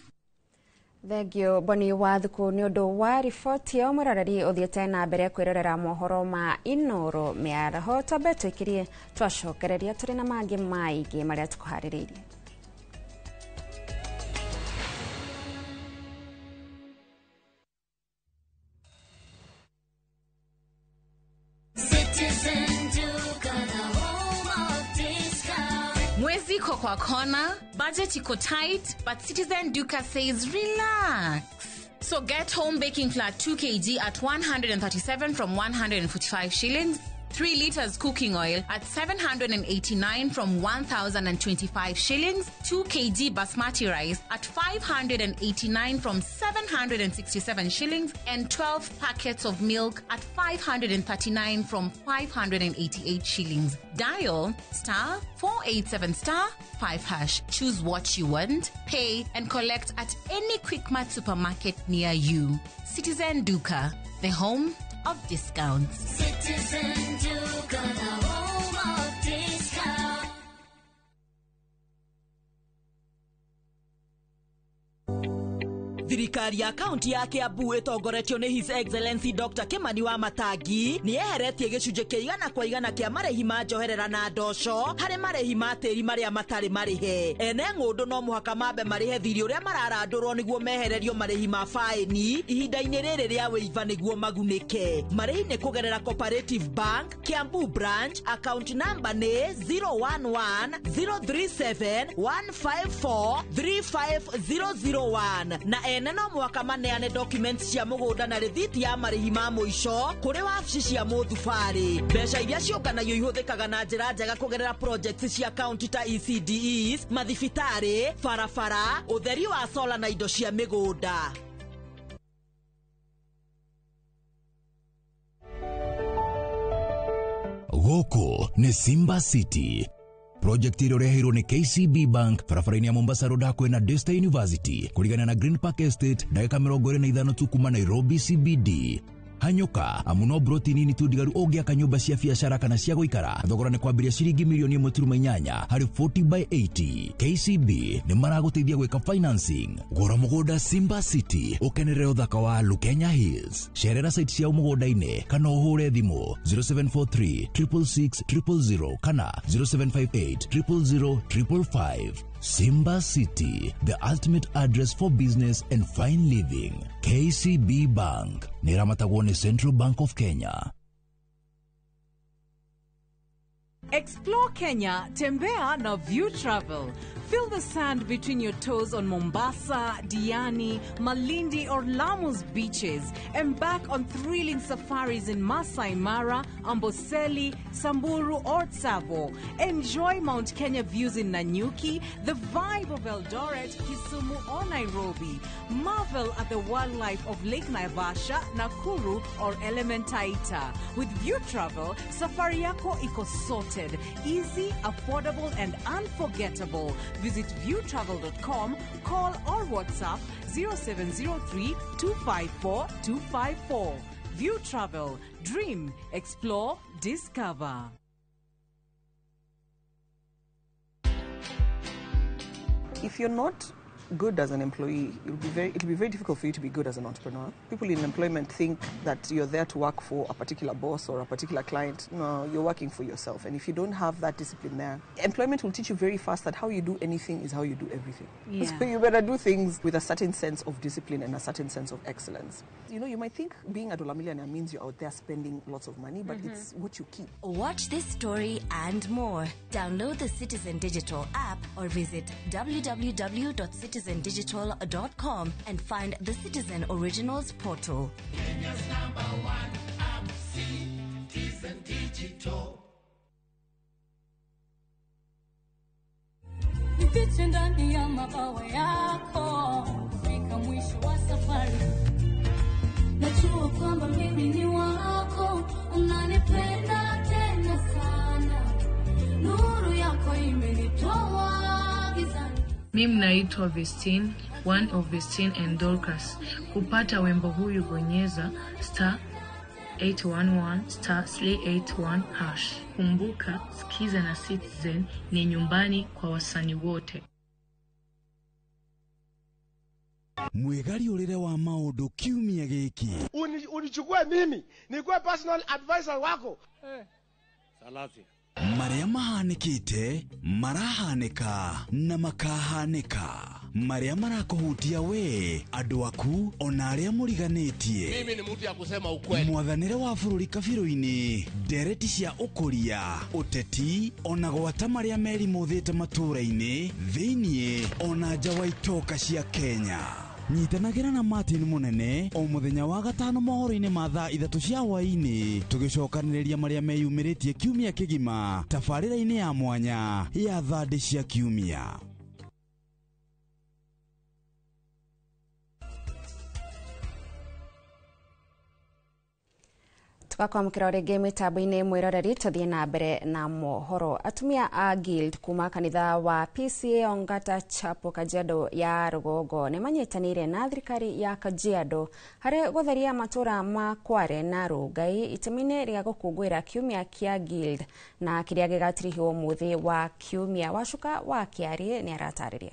Thengio Boni wa Thuku nĩ ũndũ wa riboti ĩyo. Mwĩroreri ũthiĩte na mbere kwĩrorera mohoro ma Inooro mĩaraho, twambe twĩkĩrie twacokereria tũrĩ na mangĩ maingĩ marĩa tũkũharĩrĩirie. Mwezi iko kwa kona, budget iko tight, but Citizen Duka says relax. So get home baking flour 2 kg at 137 from 145 shillings, 3 liters cooking oil at 789 from 1,025 shillings, 2 kg basmati rice at 589 from 767 shillings, and 12 packets of milk at 539 from 588 shillings. Dial star 487 star 5 hash. Choose what you want, pay, and collect at any Quickmart supermarket near you. Citizen Duka, the home of discounts. Citizen Duka, the home of discounts. Thirikari ya kaunti ya Kiambu ĩtongoretio nĩ His Excellency Dr. Kimani wa Matangi nĩ yeheretie gĩcunjĩ kĩa 100% kĩa marĩhi ma njoherera na ndoco harĩ marĩhi ma tĩri marĩa matarĩ marĩhe. Ene ng'ũndũ no mũhaka mambe marĩhe thirĩ ũrĩa mararandũrwo nĩguo mehererio marĩhi ma faĩni ihinda-inĩ rĩrĩ rĩa wĩiva nĩguo magunĩke. Marĩhi nĩ kũgerera Cooperative Bank Kiambu branch, account number nĩ 011 037 154 35001 na ene no mwaka maneane documents cia mũgũnda na rĩthiti ya marĩhi ma mũico kũrĩ wabici cia mũthubarĩ. Mbeca iria ciũnganagio ihũthĩkaga na njĩra njega kũgerera projects cia county ta ECDEs, mathibitarĩ, barabara, ũtheri wa sola na indo cia mĩgũnda. Gũkũ nĩ Simba City. Project ĩrĩa ũreheirwo nĩ KCB Bank barabara-inĩ ya Mombasa Road hakuhĩ na Daystar University kũrigana na Green Park Estate, ndagĩka 25 tu kuma Nairobi CBD. Hanyũka amu no broti nini tu ndigaru ũngĩaka nyũmba cia biacara kana cia gũikara. Thogora nĩ kwambĩrĩria ciringi milioni 1.8 harĩ 40 by 80. KCB nĩ maragũteithia gwĩka financing. Gũra mũgũnda Simba City ũkenerere ũthaka wa Lukenya Hills. Cerera site ciao mũgũnda-inĩ kana ũhũre thimũ 0743 666 000 kana 0758 000 555. Simba City, the ultimate address for business and fine living. KCB Bank nĩramatagwo nĩ Central Bank of Kenya. Explore Kenya, Tembea na View Travel. Feel the sand between your toes on Mombasa, Diani, Malindi, or Lamu's beaches. Embark on thrilling safaris in Masai Mara, Amboseli, Samburu, or Tsavo. Enjoy Mount Kenya views in Nanyuki, the vibe of Eldoret, Kisumu, or Nairobi. Marvel at the wildlife of Lake Naivasha, Nakuru, or Elementaita. With View Travel, safari yako iko sorted, easy, affordable, and unforgettable. Visit viewtravel.com, call or WhatsApp 0703 254 254. View Travel, dream, explore, discover. If you're not good as an employee, it'll be very difficult for you to be good as an entrepreneur. People in employment think that you're there to work for a particular boss or a particular client. No, you're working for yourself. And if you don't have that discipline there, employment will teach you very fast that how you do anything is how you do everything. Yeah. So you better do things with a certain sense of discipline and a certain sense of excellence. You know, you might think being a dollar millionaire means you're out there spending lots of money, but it's what you keep. Watch this story and more. Download the Citizen Digital app or visit www.citizendigital.com and find the Citizen Originals portal. Kenya's number one app, Citizen Digital. Nifiche ndani ya mabawa yako kufika mwisho wa safari. Najua kwamba mimi ni wako, unanipenda tena sana. Nuru yako imenitoa gizani. Mimi naitwa Vestine, one of Vestine and Dorcas. Kupata wimbo huyu bonyeza star 811 star 381 hash. Kumbuka, Sikiza na Citizen ni nyumbani kwa wasanii wote. Mwĩgariũrĩre wa maũndũ kiumia gĩkĩ. Unichukue mimi nikuwe personal advisor wako. Marĩa mahanĩkĩte, marahanĩka na makahanĩka, marĩa marakũhutia we, andũ aku, ona arĩa mũriganĩtie. Mimi ni mtu ya kusema ukweli. Mwathanĩre wa bũrũri kabirũ-inĩ, ndereti cia ũkũria, ũteti, ona gwata marĩa merimũthĩte matũũra-inĩ, thĩiniĩ ona nja wa itoka cia Kenya. Nyitanagĩra na Martin Mũnene o mũthenya wa gatano mohoro-inĩ ma thaa 3 cia hwaĩ-inĩ, tũgĩcokanĩrĩria marĩa meyumĩrĩtie kiumia kĩgima tabarĩra-inĩ ya mwanya ya thandĩ cia kiumia. Tugakwamũkĩra rĩngĩ mĩtambo-inĩ mwĩroreri, tũthiĩ na mbere na mohoro. Atumia a Guild kuma kanitha wa PCA Ongata Chapel Kajiado ya Rũgongo nĩ manyitanĩire na thirikari ya Kajiado harĩ gũtheria matũra ma Kware na Rongai itemi-inĩ rĩa gũkũngũĩra kiumia kĩa Guild na kĩrĩa gĩgatirihwo mũthĩ wa kiumia. Wacuka wa Kĩarie nĩ aratarĩria.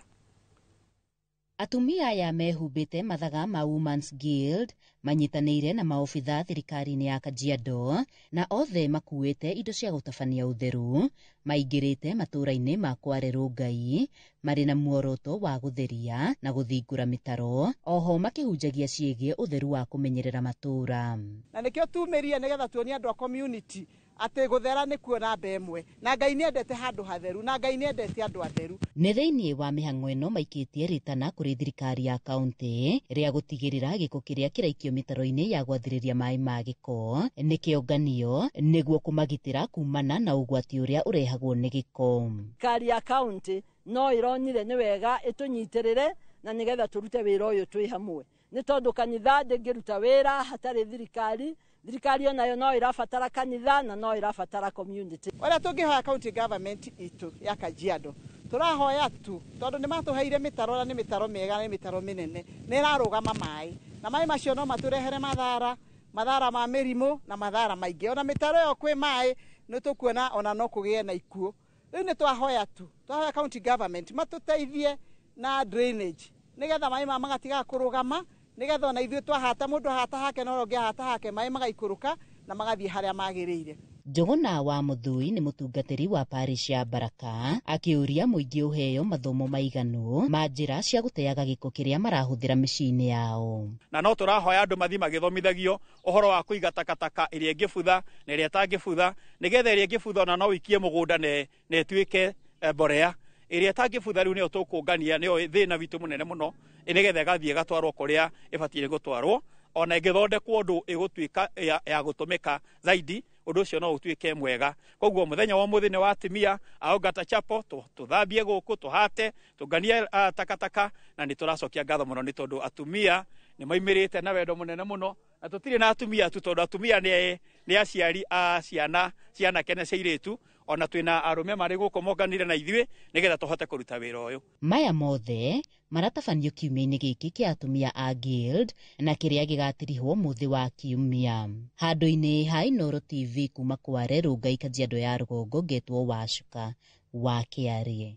Atumia aya mehumbĩte mathaga ma Women's Guild manyitanĩire na maobitha thirikari-inĩ ya Kajiado na othe makuĩte indo cia gũtabania ũtheru, maingĩrĩte matũũra-inĩ ma Kware Rongai marĩ na muoroto wa gũtheria na gũthingũra mĩtaro, oho makĩhunjagia ciĩgiĩ ũtheru wa kũmenyerera matũũra. Na nĩkĩo tumĩrie nĩgetha tuonie andũ a community atĩ gũthera nĩ kuo namba ĩmwe, na Ngai nĩendete handũ hatheru, na Ngai nĩendete andũ atheru. Nĩ thĩinĩ wa mĩhang'o ĩno maikĩtie rĩtana kũrĩ thirikari ya kaũntĩ rĩa gũtigĩrĩra gĩko kĩrĩa kĩraikio mĩtaro-inĩ ya gwathĩrĩria maĩ ma gĩko nĩ kĩonganio nĩguo kũmagitĩra kumana na ũgwati ũrĩa ũrehagwo nĩ gĩko. Thirikari ya kaũntĩ no ĩronire nĩ wega ĩtũnyitĩrĩre na nĩgetha tũrute wĩra ũyũ twĩ hamwe, nĩ tondũ kanitha ndĩngĩruta wĩra hatarĩ thirikari. Thirikari onayo no ĩrabatara kanitha na no ĩrabatara community. Ũrĩa tũngĩhoya county government itũ ya Kajiado, tũrahoya tu tondũ nĩ matũheire mĩtaro na nĩ mĩtaro mĩega na nĩ mĩtaro mĩnene, nĩ ĩrarũgama maĩ, na maĩ macio no matũrehere mathara ma mĩrimũ na mathara maingĩ. Ona mĩtaro ĩyo kwĩ maĩ nĩ tũkuona ona no kũgĩe na ikuũ. Rĩu nĩ twahoya tu, twahoya county government matũteithie na drainage nĩgetha maĩ maya magatigaga kũrũgama, nĩgetha ona ithuĩ twahata, mũndũ ahata hake na ũrĩa ũngĩ ahata hake, maĩ magaikũrũka na magathiĩ harĩa magĩrĩire. Njũgũna wa Mũthui nĩ mũtungatĩri wa parish ya Baraka akĩũria mũingĩ ũheo mathomo maiganu ma njĩra cia gũteaga gĩko kĩrĩa marahũthĩra mĩciĩ-inĩ yao. Na no tũrahoya andũ mathiĩ magĩthomithagio ũhoro wa kũiga takataka ĩrĩa ĩngĩbutha na ĩrĩa ĩtangĩbutha, nĩgetha ĩrĩa ĩngĩbutha ona no ũikie mũgũnda na ĩtuĩke mborea. Ĩrĩa ĩtangĩbutha rĩu nĩyo tũkũngania, nĩyo thĩna witũ mũnene mũno, nĩgetha ĩgathiĩ ĩgatwarwo kũrĩa ĩbatiĩ gũtwarwo, ona ĩngĩthondekwo ũndũ ĩgũtuĩka ya gũtũmĩka zaidi, ũndũ ũcio no ũtuĩke mwega. Koguo mũthenya wa ũmũthĩ nĩ wa atumia a Ongata Chapel, tũthambie gũkũ, tũhate, tũnganie takataka, na nĩ tũracokia ngatho mũno nĩ tondũ atumia nĩ maimĩrĩte na wendo mũnene mũno, na tũtirĩ na atumia tu tondũ atumia nĩ aciari a ciana cia anake na cia airĩtu, ona twĩna arũme marĩ gũkũ monganire na ithuĩ nĩgetha tũhote kũruta wĩra ũyũ. Maya mothe maratabanio kiumia-inĩ gĩkĩ kĩa atumia a Guild na kĩrĩa gĩgatirihwo mũthĩ wa kiumia. Handũ-inĩ ha Inooro TV kuma Kware, Rongai, Kajiado ya Rũgongo, ngetwo Wacuka wa Kĩarie.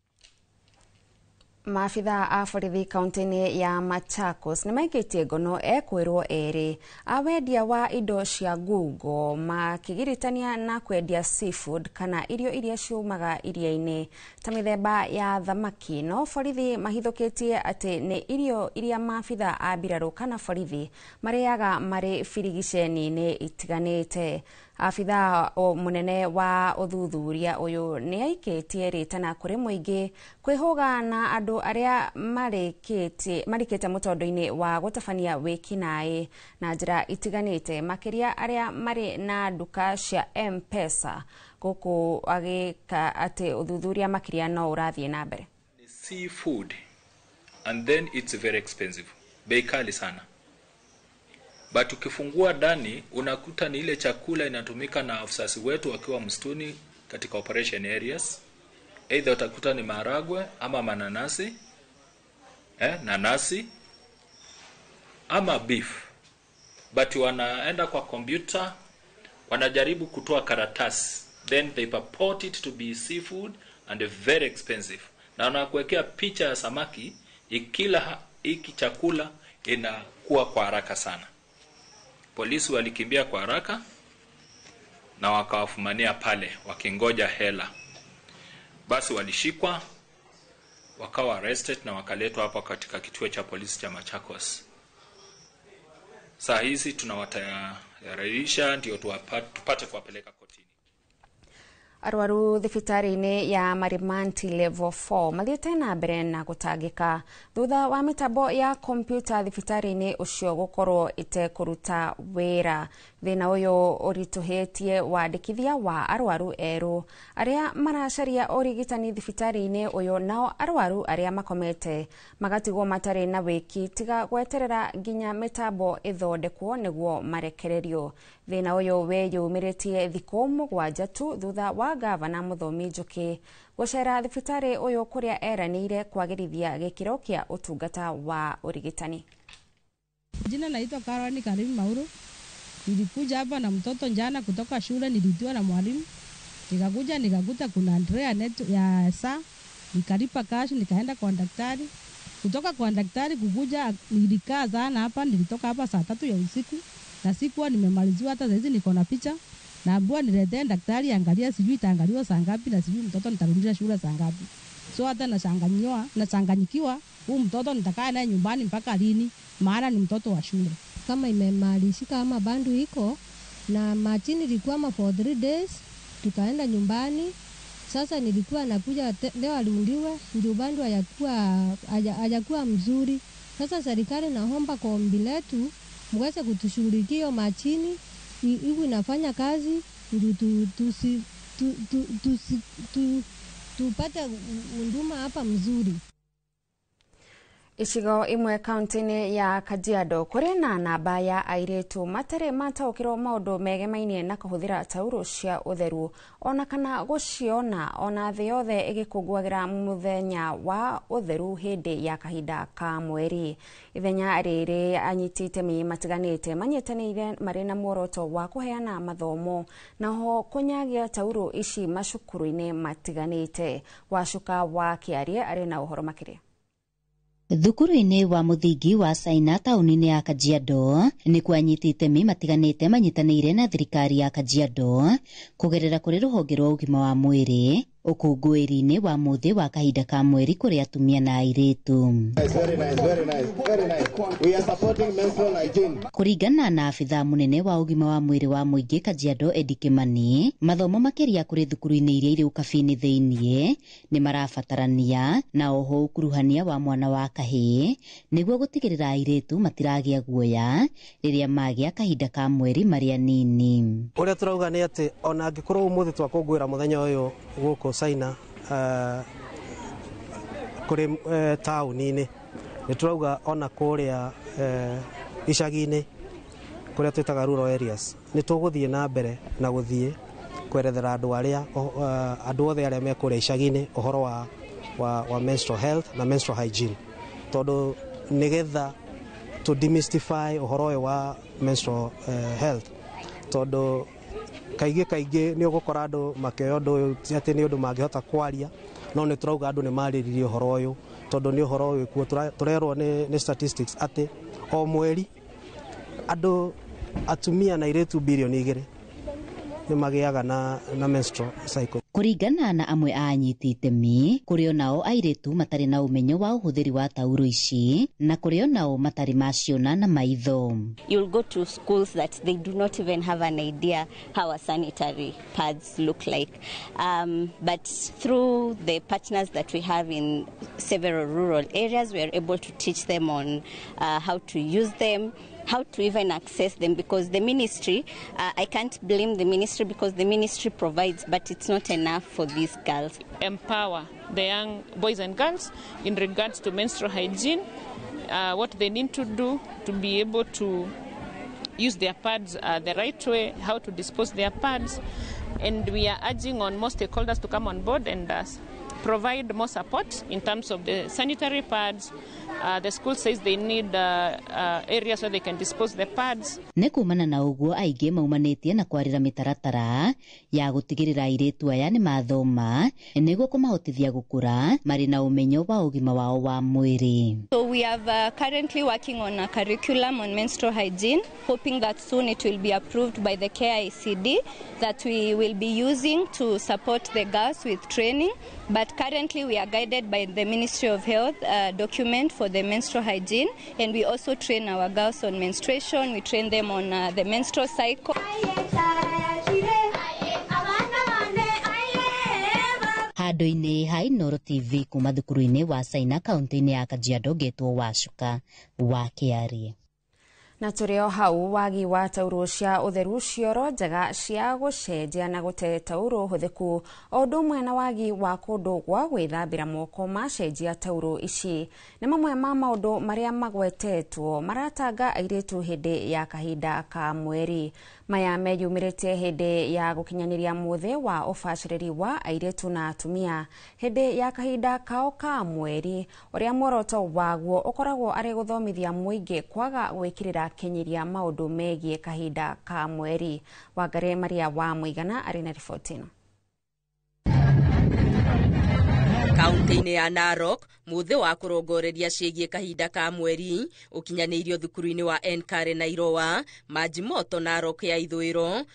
Maabitha a borithi kaunti-inĩ ya Machakos nĩ maikĩtie ngono ekwĩrwo erĩ a wendia wa indo cia ngungo makĩgiritania na kwendia seafood kana irio iria ciumaga iria-inĩ ta mĩthemba ya thamaki. No borithi mahithũkĩtie atĩ nĩ irio iria maabitha a mbirarũ kana borithi marĩaga marĩ birigiceni-inĩ itiganĩte. Abitha mũnene wa ũthuthuria ũyũ nĩ aikĩtie rĩtana kũrĩ mũingĩ kwĩhũga na andũ arĩa marikĩte mũtondo-inĩ wa gũtabania wĩkinaĩ na njĩra itiganĩte, makĩria arĩa marĩ na nduka cia M-Pesa, gũkũ agĩka atĩ ũthuthuria makĩria no ũrathiĩ na mbere. Seafood and then it's very expensive, bei kali sana. But ukifungua ndani unakuta ni ile chakula inatumika na afisasi wetu wakiwa msituni katika operation areas. Either utakuta ni maharagwe ama mananasi, nanasi ama beef. But wanaenda kwa computer, wanajaribu kutoa karatasi, then they purport it to be seafood and very expensive. Na wanakuwekea picha ya samaki ikila hiki chakula inakuwa kwa haraka sana. Polisi walikimbia kwa haraka na wakawafumania pale wakingoja hela. Basi walishikwa, wakawa arrested na wakaletwa hapa katika kituo cha polisi cha Machakos. Saa hizi tunawatayarisha ndio tupate kuwapeleka kotini. Arwaru thibitarĩ-inĩ ya Marimanti level 4 mathiĩte na mbere na gũtangĩka thutha wa mĩtambo ya kompyuta thibitarĩ-inĩ ũcio gũkorwo ĩtekũruta wĩra. Thĩna ũyũ ũritũhĩtie wandĩkithia wa arwaru erũ arĩa maracaria ũrigitani thibitarĩ-inĩ ũyũ, nao arwaru arĩa makomete magatigwo matarĩ na wĩki tiga gweterera nginya mĩtambo ĩthondekwo nĩguo marekererio. Thĩna ũyũ wĩyumĩrĩtie thikũ 7 tu thutha wa gavana Mũthomi Njuki gũcera thibitarĩ ũyũ kũrĩa eranĩire kwagĩrithia gĩkĩro kĩa ũtungata wa ũrigitani. Jina naitwa Caroline Karim Mauro. Nilikuja hapa na mtoto jana kutoka shule, nilitiwa na mwalimu. Nikakuja nikakuta kuna Andrea net ya saa, nikalipa cash nikaenda kwa daktari. Kutoka kwa daktari kukuja nilikaa sana hapa, nilitoka hapa saa 3 ya usiku na sikuwa nimemaliziwa hata saizi niko na picha. Naambiwa niletee daktari angalia, sijui itaangaliwa saa ngapi na sijui mtoto nitarudisha shule saa ngapi. So hata nachanganyikiwa, huu mtoto nitakaa naye nyumbani mpaka lini, maana ni mtoto wa shule. Kama imemalizika ama bandu iko na machini ilikuwa for 3 days, tukaenda nyumbani. Sasa nilikuwa nakuja leo aliundiwe ndio bandu hayakuwa mzuri. Sasa serikali naomba kwa ombi letu mweze kutushughulikia machini iwe inafanya kazi ndio tupate huduma hapa mzuri. Icigo imwe kaunti-inĩ ya Kajiado kũrĩ na namba ya airĩtu matarĩ mataũkĩrwo maũndũ megemainie na kũhũthĩra taurũ cia ũtheru ona kana gũciona, ona thĩ yothe ĩgĩkũngũagĩra mũthenya wa ũtheru hĩndĩ ya kahinda ka mweri. Ithenya rĩrĩ anyiti itemi matiganĩte manyitanĩire marĩ na muoroto wa kũheana mathomo naho kũnyagia taurũ ici macukuru-inĩ matiganĩte. Wacuka wa Kĩarie arĩ na ũhoro makĩria. Thukuru-inĩ wa mũthingi wa Caina taũni-inĩ ya Kajiado nĩkuo anyiti itemi matiganĩte manyitanĩire na thirikari ya Kajiado kũgerera kũrĩ rũhonge rwa ũgima wa mwĩrĩ ũkũngũĩri-inĩ wa mũthĩ wa kahinda ka mweri kũrĩ atumia na airĩtu. Kũringana na abithaa mũnene wa ũgima wa mwĩrĩ wa mũingĩ Kajiado Eddie Kimani, mathomo makĩria kũrĩ thukuru-inĩ iria irĩ ũkabi-inĩ thĩiniĩ nĩ marabatarania na oho ũkuruhania wa mwana wa kahĩĩ nĩguo gũtigĩrĩra airĩtu matiragĩa guoya rĩrĩa magĩa kahinda ka mweri marĩ anini. Ũrĩa tũrauga nĩ atĩ ona angĩkorwo ũmũthĩ twakũngũĩra mũthenya ũyũ gũkũ Caina kũrĩ taũni-inĩ, nĩ tũrauga ona kũrĩa icagi-inĩ kũrĩa twĩtaga rural areas nĩ tũgũthiĩ na mbere na gũthiĩ kwerethera andũ arĩa andũ othe arĩa me kũrĩa icagi-inĩ ũhoro wa menstrual health na menstrual hygiene, tondũ nĩgetha to demystify ũhoro ũyũ wa menstrual health, tondũ kaingĩ nĩ ũgũkora andũ makĩoya ũndũ ũyũ ti atĩ nĩ ũndũ mangĩhota kwaria, no nĩ tũrauga andũ nĩ marĩrĩrie ũhoro ũyũ tondũ nĩ ũhoro wĩ kuo. Tũrerwo nĩ statistics atĩ o mweri andũ atumia na airĩtu birioni 2 nĩ magĩaga na menstrual cycle. Kũringana na amwe a anyiti itemi, kũrĩ onao airĩtu matarĩ na ũmenyo wa ũhũthĩri wa tauro ici na kũrĩ onao matarĩ maciona na maitho. You'll go to schools that they do not even have an idea how a sanitary pads look like. But through the partners that we have in several rural areas, we are able to teach them on how to use them, how to even access them, because the ministry, I can't blame the ministry because the ministry provides, but it's not enough for these girls. Empower the young boys and girls in regards to menstrual hygiene, what they need to do to be able to use their pads the right way, how to dispose their pads, and we are urging on more stakeholders to come on board and provide more support in terms of the sanitary pads. The school says they need areas where they can dispose the pads. Nĩ kumana na ũguo aingĩ maumanĩtie na kwarĩra mĩtaratara ya gũtigĩrĩra airĩtu aya nĩ mathoma nĩguo kũmahotithia gũkũra marĩ na ũmenyo wa ũgima wao wa mwĩrĩ. So we have currently working on a curriculum on menstrual hygiene, hoping that soon it will be approved by the KICD that we will be using to support the girls with training. But currently we are guided by the Ministry of Health document for the menstrual hygiene, and we also train our girls on menstruation. We train them on the menstrual cycle. Handũ-inĩ ha Inooro TV kuma thukuru-inĩ wa Caina kaunti-inĩ ya Kajiado ngetwo Wacuka wa Kĩarie. Na tũrĩ o hau wagi wa tauro cia ũtheru cioro njega cia gũcenjia na gũte tauro hũthĩku o ũndũ ũmwe na wagi wa kũndũ gwa gwĩthambĩra moko macenjia tauro ici nĩ mamwe ma maũndũ marĩa magwetetwo maratanga airĩtu hĩndĩ ya kahinda ka mweri. Maya meyumĩrĩtie hĩndĩ ya gũkinyanĩria mũthĩ wa ũbacĩrĩri wa airĩtu na atumia hĩndĩ ya kahinda kao ka mweri ũrĩa muoroto waguo ũkoragwo arĩ gũthomithia mũingĩ kwaga gwĩkĩrĩra kinyiria maũndũ megiĩ kahinda ka mweri. Wangari Maria wa Mũigana arĩ na riboti ĩno. Kaunti-inĩ ya Narok mũthĩ wa kũrongoreria ciĩgiĩ kahinda ka mweri ũkinyanĩirio thukuru-inĩ wa Enkare na Iroa Majimoto Narok ya ithũĩro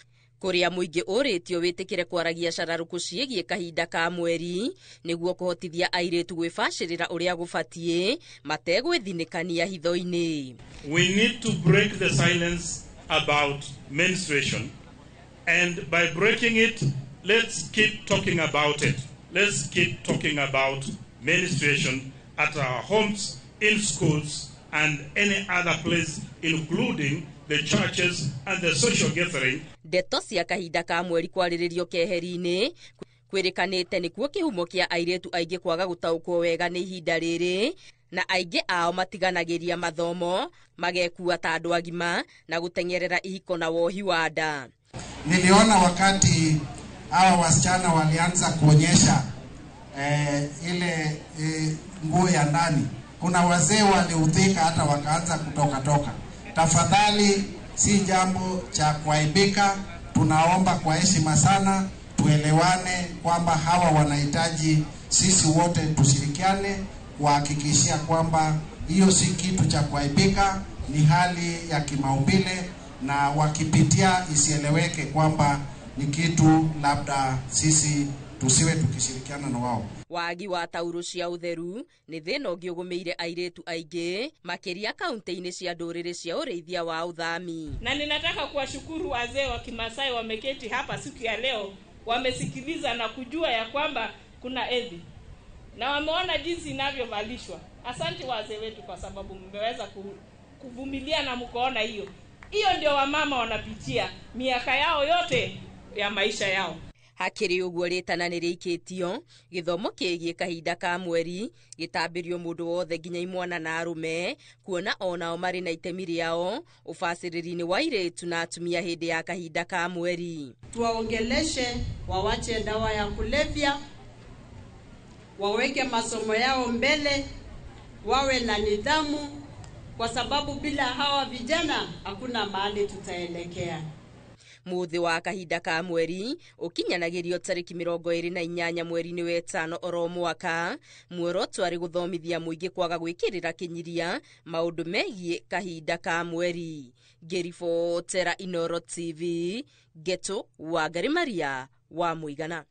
kũrĩa mũingĩ ũrĩtio wĩtĩkĩre kwaragia cararũkũ ciĩgiĩ kahinda ka mweri nĩguo kũhotithia airĩtu gwĩbacĩrĩra ũrĩa gũbatiĩ mategwĩthinĩkania hitho-inĩ. We need to break the silence about menstruation, and by breaking it, let's keep talking about it. Let's keep talking about menstruation at our homes, in schools, and any other place, including the churches and the social gathering. Ndeto cia kahinda ka mweri kwarĩrĩrio keheri-inĩ kwĩrĩkanĩte nĩkuo kĩhumo kĩa airĩtu aingĩ kwaga gũtaũkwo wega nĩ ihinda rĩrĩ, na aingĩ ao matiganagĩria mathomo magekua ta andũ agima na gũteng'erera ihiko na wohi wa nda. Niliona wakati hawa wasichana walianza kuonyesha ile nguo ya ndani, kuna wazee waliudhika hata wakaanza kutoka toka. Tafadhali, si jambo cha kuaibika, tunaomba kwa heshima sana tuelewane kwamba hawa wanahitaji sisi wote tushirikiane kuhakikishia kwamba hiyo si kitu cha kuaibika, ni hali ya kimaumbile, na wakipitia isieleweke kwamba ni kitu labda sisi tusiwe tukishirikiana na wao. Wagi wa tauro cia utheru ni thina ũngĩ ũgũmĩire airĩtu aingĩ makĩria kaunti-inĩ cia ndũrĩrĩ cia ũrĩithia wa ũthami. Na ninataka kuwashukuru wazee wa Kimasai wameketi hapa siku ya leo, wamesikiliza na kujua ya kwamba kuna hedhi na wameona jinsi inavyovalishwa. Asante wazee wetu kwa sababu mmeweza kuvumilia na mkoona hiyo. Hiyo ndio wamama wanapitia miaka yao yote ya maisha yao. Hakĩrĩ ũguo rĩtana nĩ rĩikĩtio gĩthomo kĩgiĩ kahinda ka mweri gĩtambĩrio mũndũ wothe nginya imwana na arũme kuona onao marĩ na itemi rĩao ũbacĩrĩri-inĩ wa airĩtu na atumia hĩndĩ ya kahinda ka mweri. Tuwaongeleshe wawache dawa ya kulevya, waweke masomo yao mbele, wawe na nidhamu, kwa sababu bila hawa vijana hakuna mahali tutaelekea. Muthi wa kahinda ka mweri ukinyanagĩrio tarĩki 28 mweri-inĩ wa ĩtano oro mwaka. Muoroto arĩ gũthomithia mũingĩ kwaga gwĩkĩrĩra kĩnyiria maũndũ megiĩ kahinda ka mweri. Ngĩribotera Inooro TV, Geto Wangari Maria wa Mũigana.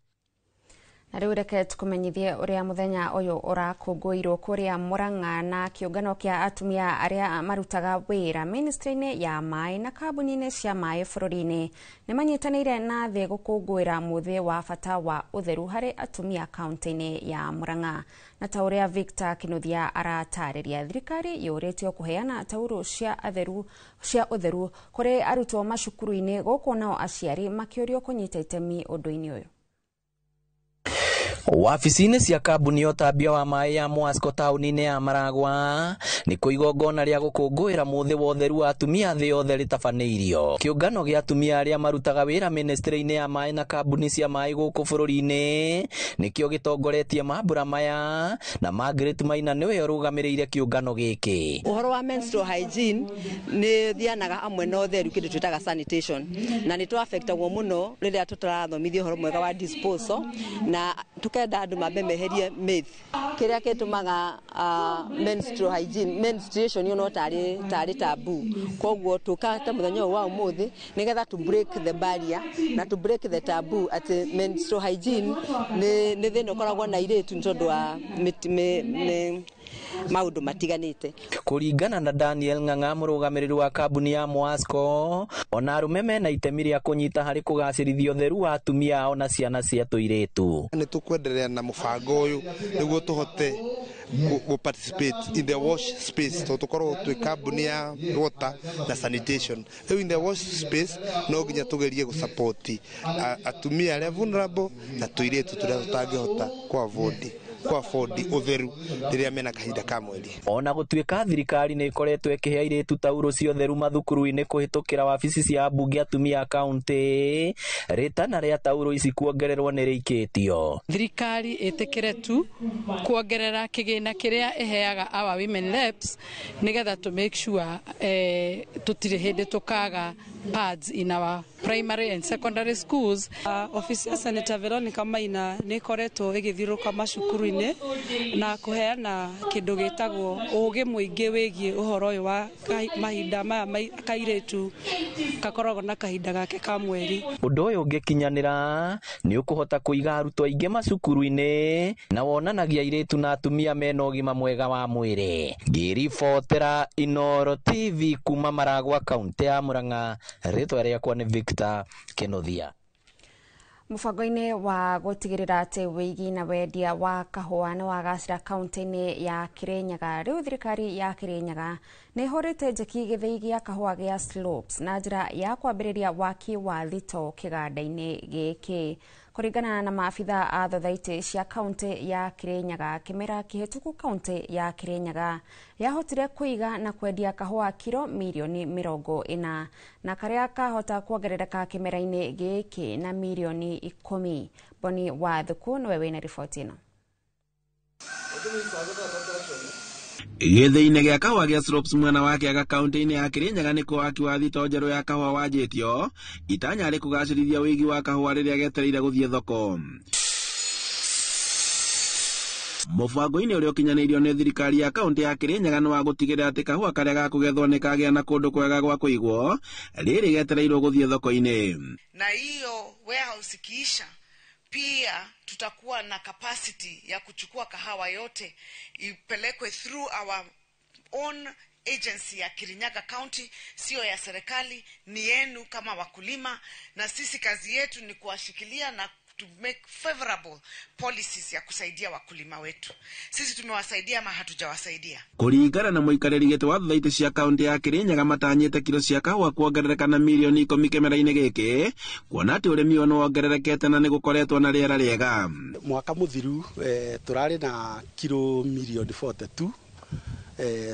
Na rĩu reke tũkũmenyithie ũrĩa mũthenya ũyũ ũrakũngũĩirwo kũrĩa Murang'a na kĩũngano kĩa atumia arĩa marutaga wĩra ministry-inĩ ya maĩ na kambuni-inĩ cia maĩ bũrũri-inĩ nĩ manyitanĩire na thĩ gũkũngũĩra mũthĩ wa bata wa ũtheru harĩ atumia kaunti-inĩ ya Murang'a. Na ta ũrĩa Victor Kinuthia aratarĩria, thirikari yũrĩtio kũheana taurũ cia ũtheru kũrĩ arutwo macukuru-inĩ gũkũ nao aciari makĩũrio kũnyita itemi ũndũ-inĩ ũyũ. Wabici-inĩ cia kambuni ya ũtambia wa maĩ ya Mwasco taũni-inĩ ya Maragwa nĩ kũ igongona rĩa gũkũngũĩra mũthĩ wa ũtheru wa atumia thĩ yothe rĩtabanĩirio. Kĩũngano gĩa atumia arĩa marutaga wĩra ministry-inĩ ya maĩ na kambuni cia maĩ gũkũ bũrũri-inĩ nĩkĩo gĩtongoretie mambũra maya, na Margaret Maina nĩwe ũrũgamĩrĩire kĩũngano gĩkĩ. Ũhoro wa menstrual hygiene nĩ thianaga hamwe na ũtheru, kĩndũ twĩtaga sanitation, na nĩ tũaffectagwo mũno rĩrĩa tũtarathomithio ũhoro mwega wa disposal, na tukenda andu mambe meherie myth kiria gitumaga menstrual hygiene menstruation yo no tari taboo. Koguo tukata muthenya wa umuthi nigetha to break the barrier na to break the taboo ati menstrual hygiene ni thina ukoragwo na iritu ni tondu wa maundu matiganite. Kuringana na Daniel Ng'ang'a, mũrũgamĩrĩri wa kambuni ya Mwasco, ona arũme mena itemi rĩa kũnyita harĩ kũgacĩrithia ũtheru wa atumia ao na ciana cia tũirĩtu. Nĩ tũkwenderea na mũbango ũyũ nĩguo tũhote go participate in the wash space, tondũ tũkorwo twĩ kambuni ya water na sanitation. Rĩu in the wash space no nginya tũgerie gũsupport atumia arĩa vulnerable na tũirĩtu tũrĩa tũtangĩhota kwa afford ũtheru rĩrĩa mena kahinda ka mweri. Ona gũtuĩka thirikari nĩ ĩkoretwo ĩkĩhe airĩtu taurũ cia ũtheru mathukuru-inĩ kũhĩtũkĩra wabici cia ambunge atumia a kaunti, rĩtana rĩa taurũ ici kuongererwo nĩ rĩikĩtio. Thirikari ĩtĩkĩre tu kuongerera kĩgĩna kĩrĩa ĩheaga our women reps nĩgetha to make sure tũtirĩ hĩndĩ tũkaga pads in our primary and secondary schools. Ofisi ya Senator Veronica Maina nĩ ĩkoretwo ĩgĩthiũrũrũka macukuru-inĩ na kũheana kĩndũ gĩtagwo ũgĩ mũingĩ wĩgiĩ ũhoro ũyũ wa mahinda maya kairĩtu gakoragwo na kahinda gake ka mweri. Ũndũ ũyũ ũngĩkinyanĩra nĩ ũkũhota kũiga arutwo aingĩ macukuru-inĩ na wonanagia airĩtu na atumia mena ũgima mwega wa mwĩrĩ. Ngĩribotera Inooro TV kuma Maragwa, kaunti ya Murang'a, rĩtwa rĩakwa nĩ Victor Kinuthia. Mũbango-inĩ wa gũtigĩrĩra atĩ wĩigi na wendia wa kahũa nĩ wagacĩra kaunti-inĩ ya Kirinyaga, rĩu thirikari ya Kirinyaga nĩ ĩhũrĩte njeki gĩthĩi gĩa kahũa gĩa Slopes na njĩra ya kwambĩrĩria waki wa thito kĩganda-inĩ gĩkĩ. Kũringana na maabitha a thothaitĩ cia kaunti ya Kirinyaga, kĩmera kĩhĩtũku kaunti ya Kirinyaga yahotire kũiga na kwendia kahũa kiro mirioni 40 na karĩa kahota kuongerereka kĩmera-inĩ gĩkĩ na mirioni 10. Boni wa Thuku nĩwe wĩna riboti ĩno. Gĩthĩi-inĩ gĩa kahũa gĩa Slopes mwena wa Kĩaga kaunti-inĩ ya Kirinyaga nĩkuo waki wa thito njerũ ya kahũa wanjĩtio, itanya rĩ kũgacĩrithia ũigi wa kahũa rĩrĩa getereire gũthiĩ thoko. Mũbango-inĩ ũrĩa ũkinyanĩirio nĩ thirikari ya kaunti ya Kirinyaga nĩ wa gũtigĩrĩra atĩ kahũa karĩa gakũgethwo nĩ kagĩa na kũndũ kwega gwa kũigwo rĩrĩ getereirwo gũthiĩ thoko-inĩ. Na hiyo warehouse ikiisha, pia tutakuwa na capacity ya kuchukua kahawa yote ipelekwe through our own agency ya Kirinyaga County, sio ya serikali, ni yenu kama wakulima, na sisi kazi yetu ni kuwashikilia na to make favorable policies ya kusaidia wakulima wetu. Sisi tumewasaidia ama hatujawasaidia? Kũringana na mũikarĩri gĩtĩ wa thothaitĩ cia kaunti ya Kirinyaga, matanyĩte kiro cia kahũa kuongerereka na mirioni 10 kĩmera-inĩ gĩkĩ, kuona atĩ ũrĩmi ũyũ nĩwongererekete na nĩgũkoretwo na rĩera rĩega. Mwaka mũthiru tũrarĩ na kiro mirioni 42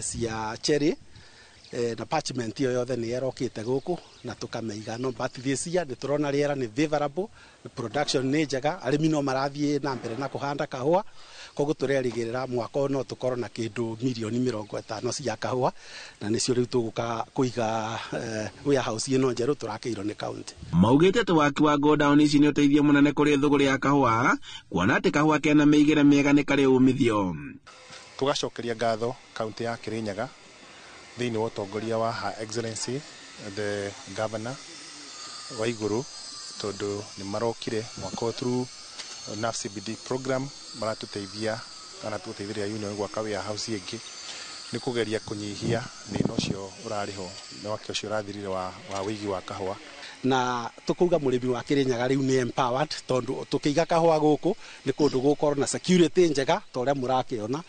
cia cherry na parchment iyo yothe nĩ ĩrokĩte gũkũ na tũkamĩiga, no but this year nĩ tũrona rĩera nĩ favorable, production nĩ njega, arĩmi no marathiĩ na mbere na kũhanda kahũa, koguo tũrerĩgĩrĩra mwaka ũyũ no tũkorwo na kĩndũ mirioni 50 cia kahũa, na nĩcio rĩu tũgũka kũiga warehouse ĩno njerũ tũrakĩirwo nĩ county. Maugĩte atĩ waki wa godown ici nĩ ũteithio mũnene kũrĩ thũgũrĩ ya kahũa, kuona atĩ kahũa kena mĩigĩre mĩega nĩ karĩ umithio. Tũgacokeria ngatho kaunti ya Kirinyaga thĩinĩ wa ũtongoria wa Her Excellency the Governor Waiguru, tondũ nĩ marokire mwaka ũyũ through NAFCBD program maratũteithia kana tũteithĩrĩria union gwaka warehouse ĩngĩ nĩ kũgeria kũnyihia thĩna ũcio ũrarĩ ho mwaka ũcio ũrathirire wa wĩigi wa kahũa. Na tukuga mũrĩmi wa Kirinyaga rĩu nĩ empowered, tondũ tũkĩiga kahũa gũkũ nĩ kũndũ gũkorwo na security njega ta ũrĩa mũrakĩona,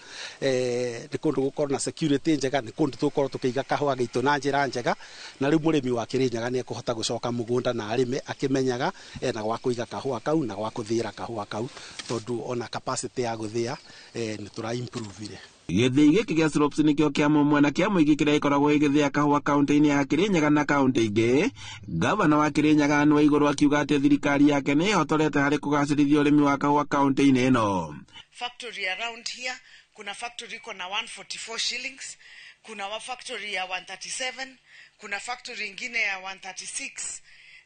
nĩ kũndũ gũkorwo na security njega, nĩ kũndũ tũgũkorwo tũkĩiga kahũa gaitũ na njĩra njega, na rĩu mũrĩmi wa Kirinyaga nĩ ekũhota gũcoka mũgũnda na arĩme akĩmenyaga ena gwa kũiga kahũa kau na gwa kũthĩĩra kahũa kau, tondũ ona capacity ya gũthĩa nĩ tũra improve. Gĩthĩi gĩkĩ gĩa Slopes nĩkĩo kĩa mũmwe na kĩa mũingĩ kĩrĩa gĩkoragwo gĩgĩthĩa kahũa kaunti-inĩ ya Kirinyaga na kaunti ingĩ. Gavana wa Kirinyaga Anne Waiguru akiuga atĩ thirikari yake nĩ ĩhotorete harĩ kũgacĩrithia ũrĩmi wa kahũa kaunti-inĩ ĩno. Factory around here, kuna factory iko na 144 shillings, kuna wa factory ya 137, kuna factory ingine ya 136,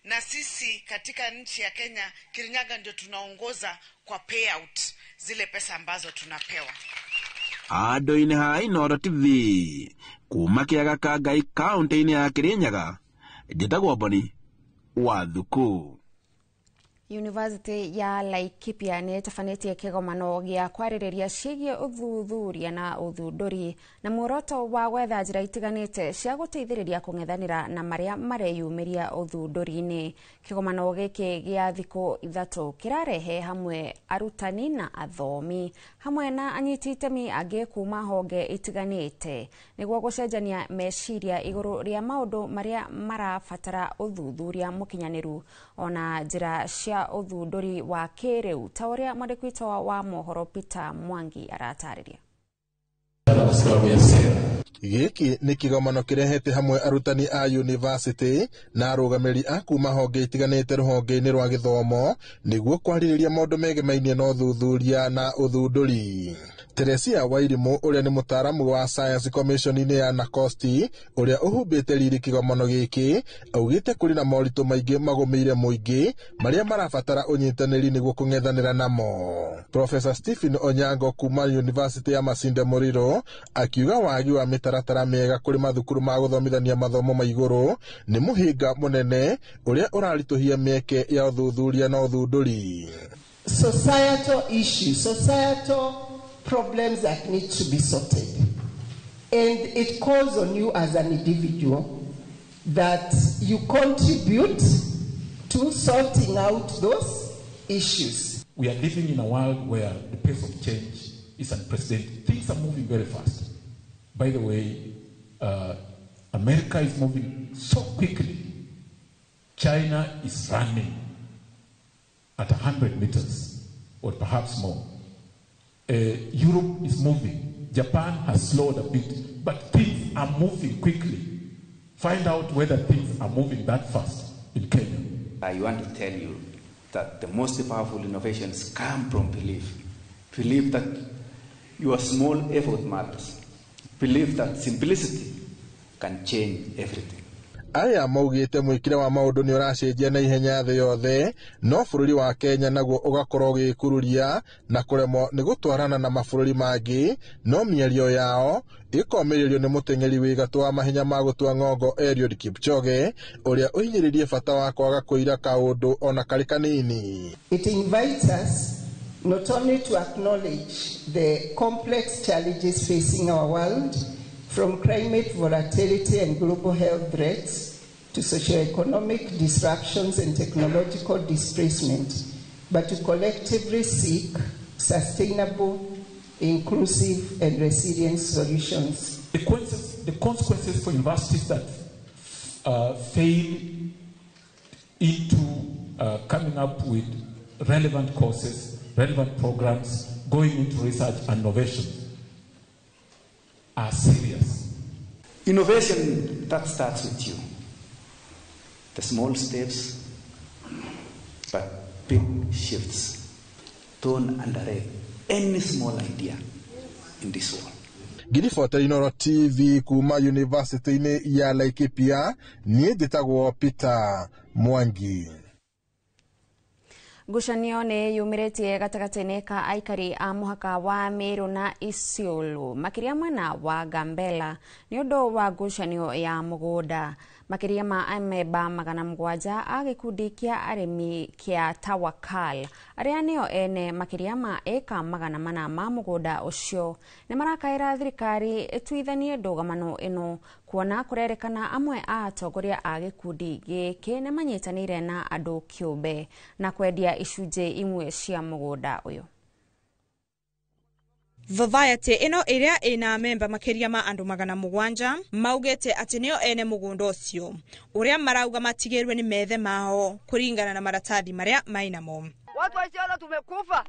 na sisi katika nchi ya Kenya Kirinyaga ndio tunaongoza kwa payout zile pesa ambazo tunapewa. Andũ-inĩ ha Inooro TV kuma kĩaga ka Ngai kaunti-inĩ ya Kirinyaga, njĩtagwo Boni wa Thuku. University ya Laikipia nĩ ĩtabanĩtie kĩgomano gĩa kwarĩrĩria ciĩgiĩ ũthuthuria na ũthundũri na muoroto wa gwetha njĩra itiganĩte cia gũteithĩrĩria kũng'ethanĩra na marĩa mareyumĩria ũthundũri-inĩ. Kĩgomano gĩkĩ gĩa thikũ 3 kĩrarehe hamwe arutani na athomi hamwe na anyiti itemi angĩ kuma honge itiganĩte nĩguo gũcenjania meciria igũrũ rĩa maũndũ marĩa marabatara ũthuthuria mũkinyanĩru ona njĩra cia ũthundũri wa kĩrĩu ta ũrĩa mwandĩki witũ wa mohoro Peter Mwangi aratarĩria. Gĩkĩ nĩ kĩgomano kĩrehete hamwe arutani a university na arũgamĩrĩri a kuma honge itiganĩte rũhonge-inĩ rwa gĩthomo nĩguo kwarĩrĩria maũndũ megemainie na ũthuthuria na ũthundũri. Teresia Wairimu ũrĩa nĩ mũtaaramu wa Science Commission-inĩ ya NACOSTI ũrĩa ũhumbĩte riri kĩgomano gĩkĩ augĩte kũrĩ na moritũ maingĩ magũmĩire mũingĩ marĩa marabatara ũnyitanĩri nĩguo kũng'ethanĩra namo. Professor Stephen Onyango kuma University ya Masinde Muliro akiuga wagi wa mĩtaratara mĩega kũrĩ mathukuru ma gũthomithania mathomo ma igũrũ nĩ mũhĩnga mũnene ũrĩa ũraritũhia mĩeke ya ũthuthuria na ũthundũri. Societal issues, societal problems that need to be sorted. And it calls on you as an individual that you contribute to sorting out those issues. We are living in a world where the pace of change is unprecedented. Things are moving very fast. By the way, America is moving so quickly. China is running at 100 meters or perhaps more. Europe is moving. Japan has slowed a bit, but things are moving quickly. Find out whether things are moving that fast in Kenya. I want to tell you that the most powerful innovations come from belief. Believe that your small effort matters. Believe that simplicity can change everything. Aya maugĩte mwĩkĩre wa maũndũ nĩ ũracenjia na ihenya thĩ yothe, no bũrũri wa Kenya naguo ũgakorwo ũgĩkururia na kũremwo nĩ gũtwarana na mabũrũri mangĩ, no mĩario yao ĩkomĩrĩrio nĩ mũteng'eri wĩ gatũ wa mahenya ma gũtua ng'ongo Eliud Kipchoge, ũrĩa ũhinyĩrĩirie bata wa kwaga kũira kaũndũ ona karĩ kanini. It invites us not only to acknowledge the complex challenges facing our world, from climate volatility and global health threats to socioeconomic disruptions and technological displacement, but to collectively seek sustainable, inclusive, and resilient solutions. The consequences for universities that fail into coming up with relevant courses, relevant programs, going into research and innovation are serious. Innovation, that starts with you. The small steps, but big shifts. Don't underrate any small idea in this world. Ngiribota Inooro TV kuma University-inĩ ya Laikipia, niĩ njĩtagwo Peter Mwangi. Ngucanio nĩ yumĩrĩtie gatagatĩ-inĩ ka aikari a mũhaka wa Meru na Isiolo, makĩria mwena wa Gambela, nĩ ũndũ wa ngucanio ya mũgũnda. Makĩria ma amemba 700 a gĩkundi kĩa arĩmi kĩa Tawakal, arĩa nĩo ene makĩria ma ĩka 400 ma mũgũnda ũcio, nĩ marakaĩra thirikari ĩtuithanie ndũgamano ĩno, kuona kũrerĩkana amwe a atongoria a gĩkundi gĩkĩ nĩ manyitanĩire na andũ kĩũmbe na kwendia icunjĩ imwe cia mũgũnda ũyũ. Society ĩno ĩrĩa ĩna memba makĩria ma andũ 700 maugĩte atĩ nĩo ene mũgũnda ũcio, ũrĩa marauga matigĩrwe nĩ methe mao kũringana na maratathi marĩa mainamo. Watu wa Isiolo tumekufa,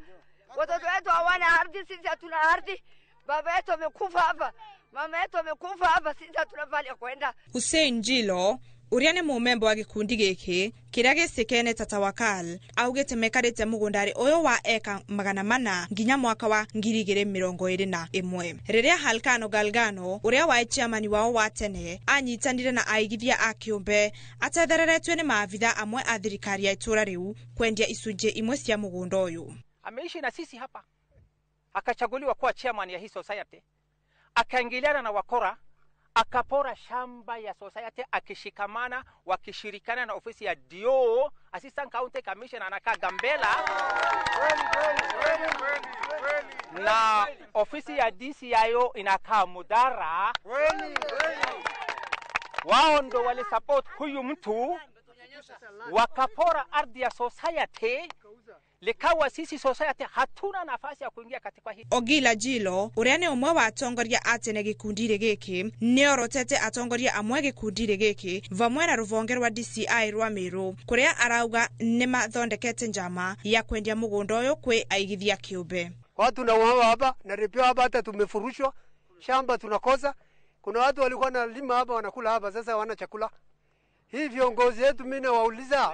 watoto wetu hawana ardhi, sisi hatuna ardhi, baba yetu amekufa hapa, mama yetu amekufa hapa, sisi hatuna pahali ya kwenda. Hussein Jilo ũrĩa nĩ mũmemba wa gĩkundi gĩkĩ kĩrĩa gĩcĩkene ta Tawakal augĩte mekarĩte mũgũndarĩ ũyũ wa eka 400 nginya mwaka wa 2021, rĩrĩa Halkano Galgano ũrĩa waĩ chairman wao wa tene anyitanire na aigithia a kĩũmbe atethereretwe nĩ maabitha amwe a thirikari ya itũra rĩu kwendia icunjĩ imwe cia mũgũnda ũyũ. Ameishi na sisi hapa, akachaguliwa kuwa chairman ya hii society, akaingiliana na wakora, akapora shamba ya society, akishikamana wakishirikiana na ofisi ya DO, Assistant County Commissioner anakaa Gambela, na ofisi ya DCIO inakaa Mudara. Wao ndo wali support huyu mtu, wakapora ardhi ya society, likawa sisi society hatuna nafasi ya kuingia katika hii. Ogila Jilo ũrĩa nĩ ũmwe wa atongoria a tene gĩkundi-inĩ gĩkĩ nĩorotete atongoria amwe gĩkundi-inĩ gĩkĩ vamwe na rũhonge rwa DCI rwa Meru, kũrĩa arauga nĩmathondekete njama ya kwendia mũgũnda ũyũ kwĩ aigithia kĩũmbe. Watu na wao hapa na repio hapa, hata tumefurushwa shamba tunakosa. Kuna watu walikuwa na lima hapa wanakula hapa, sasa hawana chakula. Hii viongozi yetu mimi nawauliza,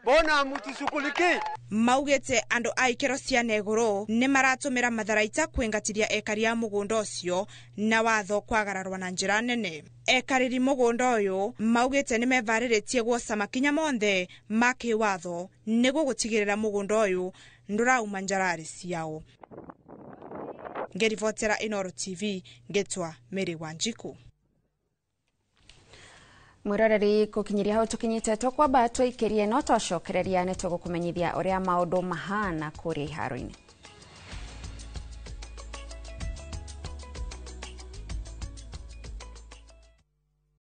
bona mtushughulikie. Maugĩte andũ a ikĩro cia Negũrũ nĩ maratũmĩra matharaita kwĩngatithia ekari a mũgũnda ũcio na watho kwagararwo na njĩra nene. Ekarĩri mũgũnda ũyũ maugĩte nĩ mevarĩrĩtie guoca makinya monthe ma kĩwatho nĩguo gũtigĩrĩra mũgũnda ũyũ ndũrauma njararĩ ciao. Ngĩribotera Inooro TV ngĩtwa Mary Wanjiku. Mwiroreri kukinyiria hau tukinyite twakwamba twaikirie no twacokereria nĩ tũgũkũmenyithia ũrĩa maũndũ mahana kũrĩa iharo-inĩ.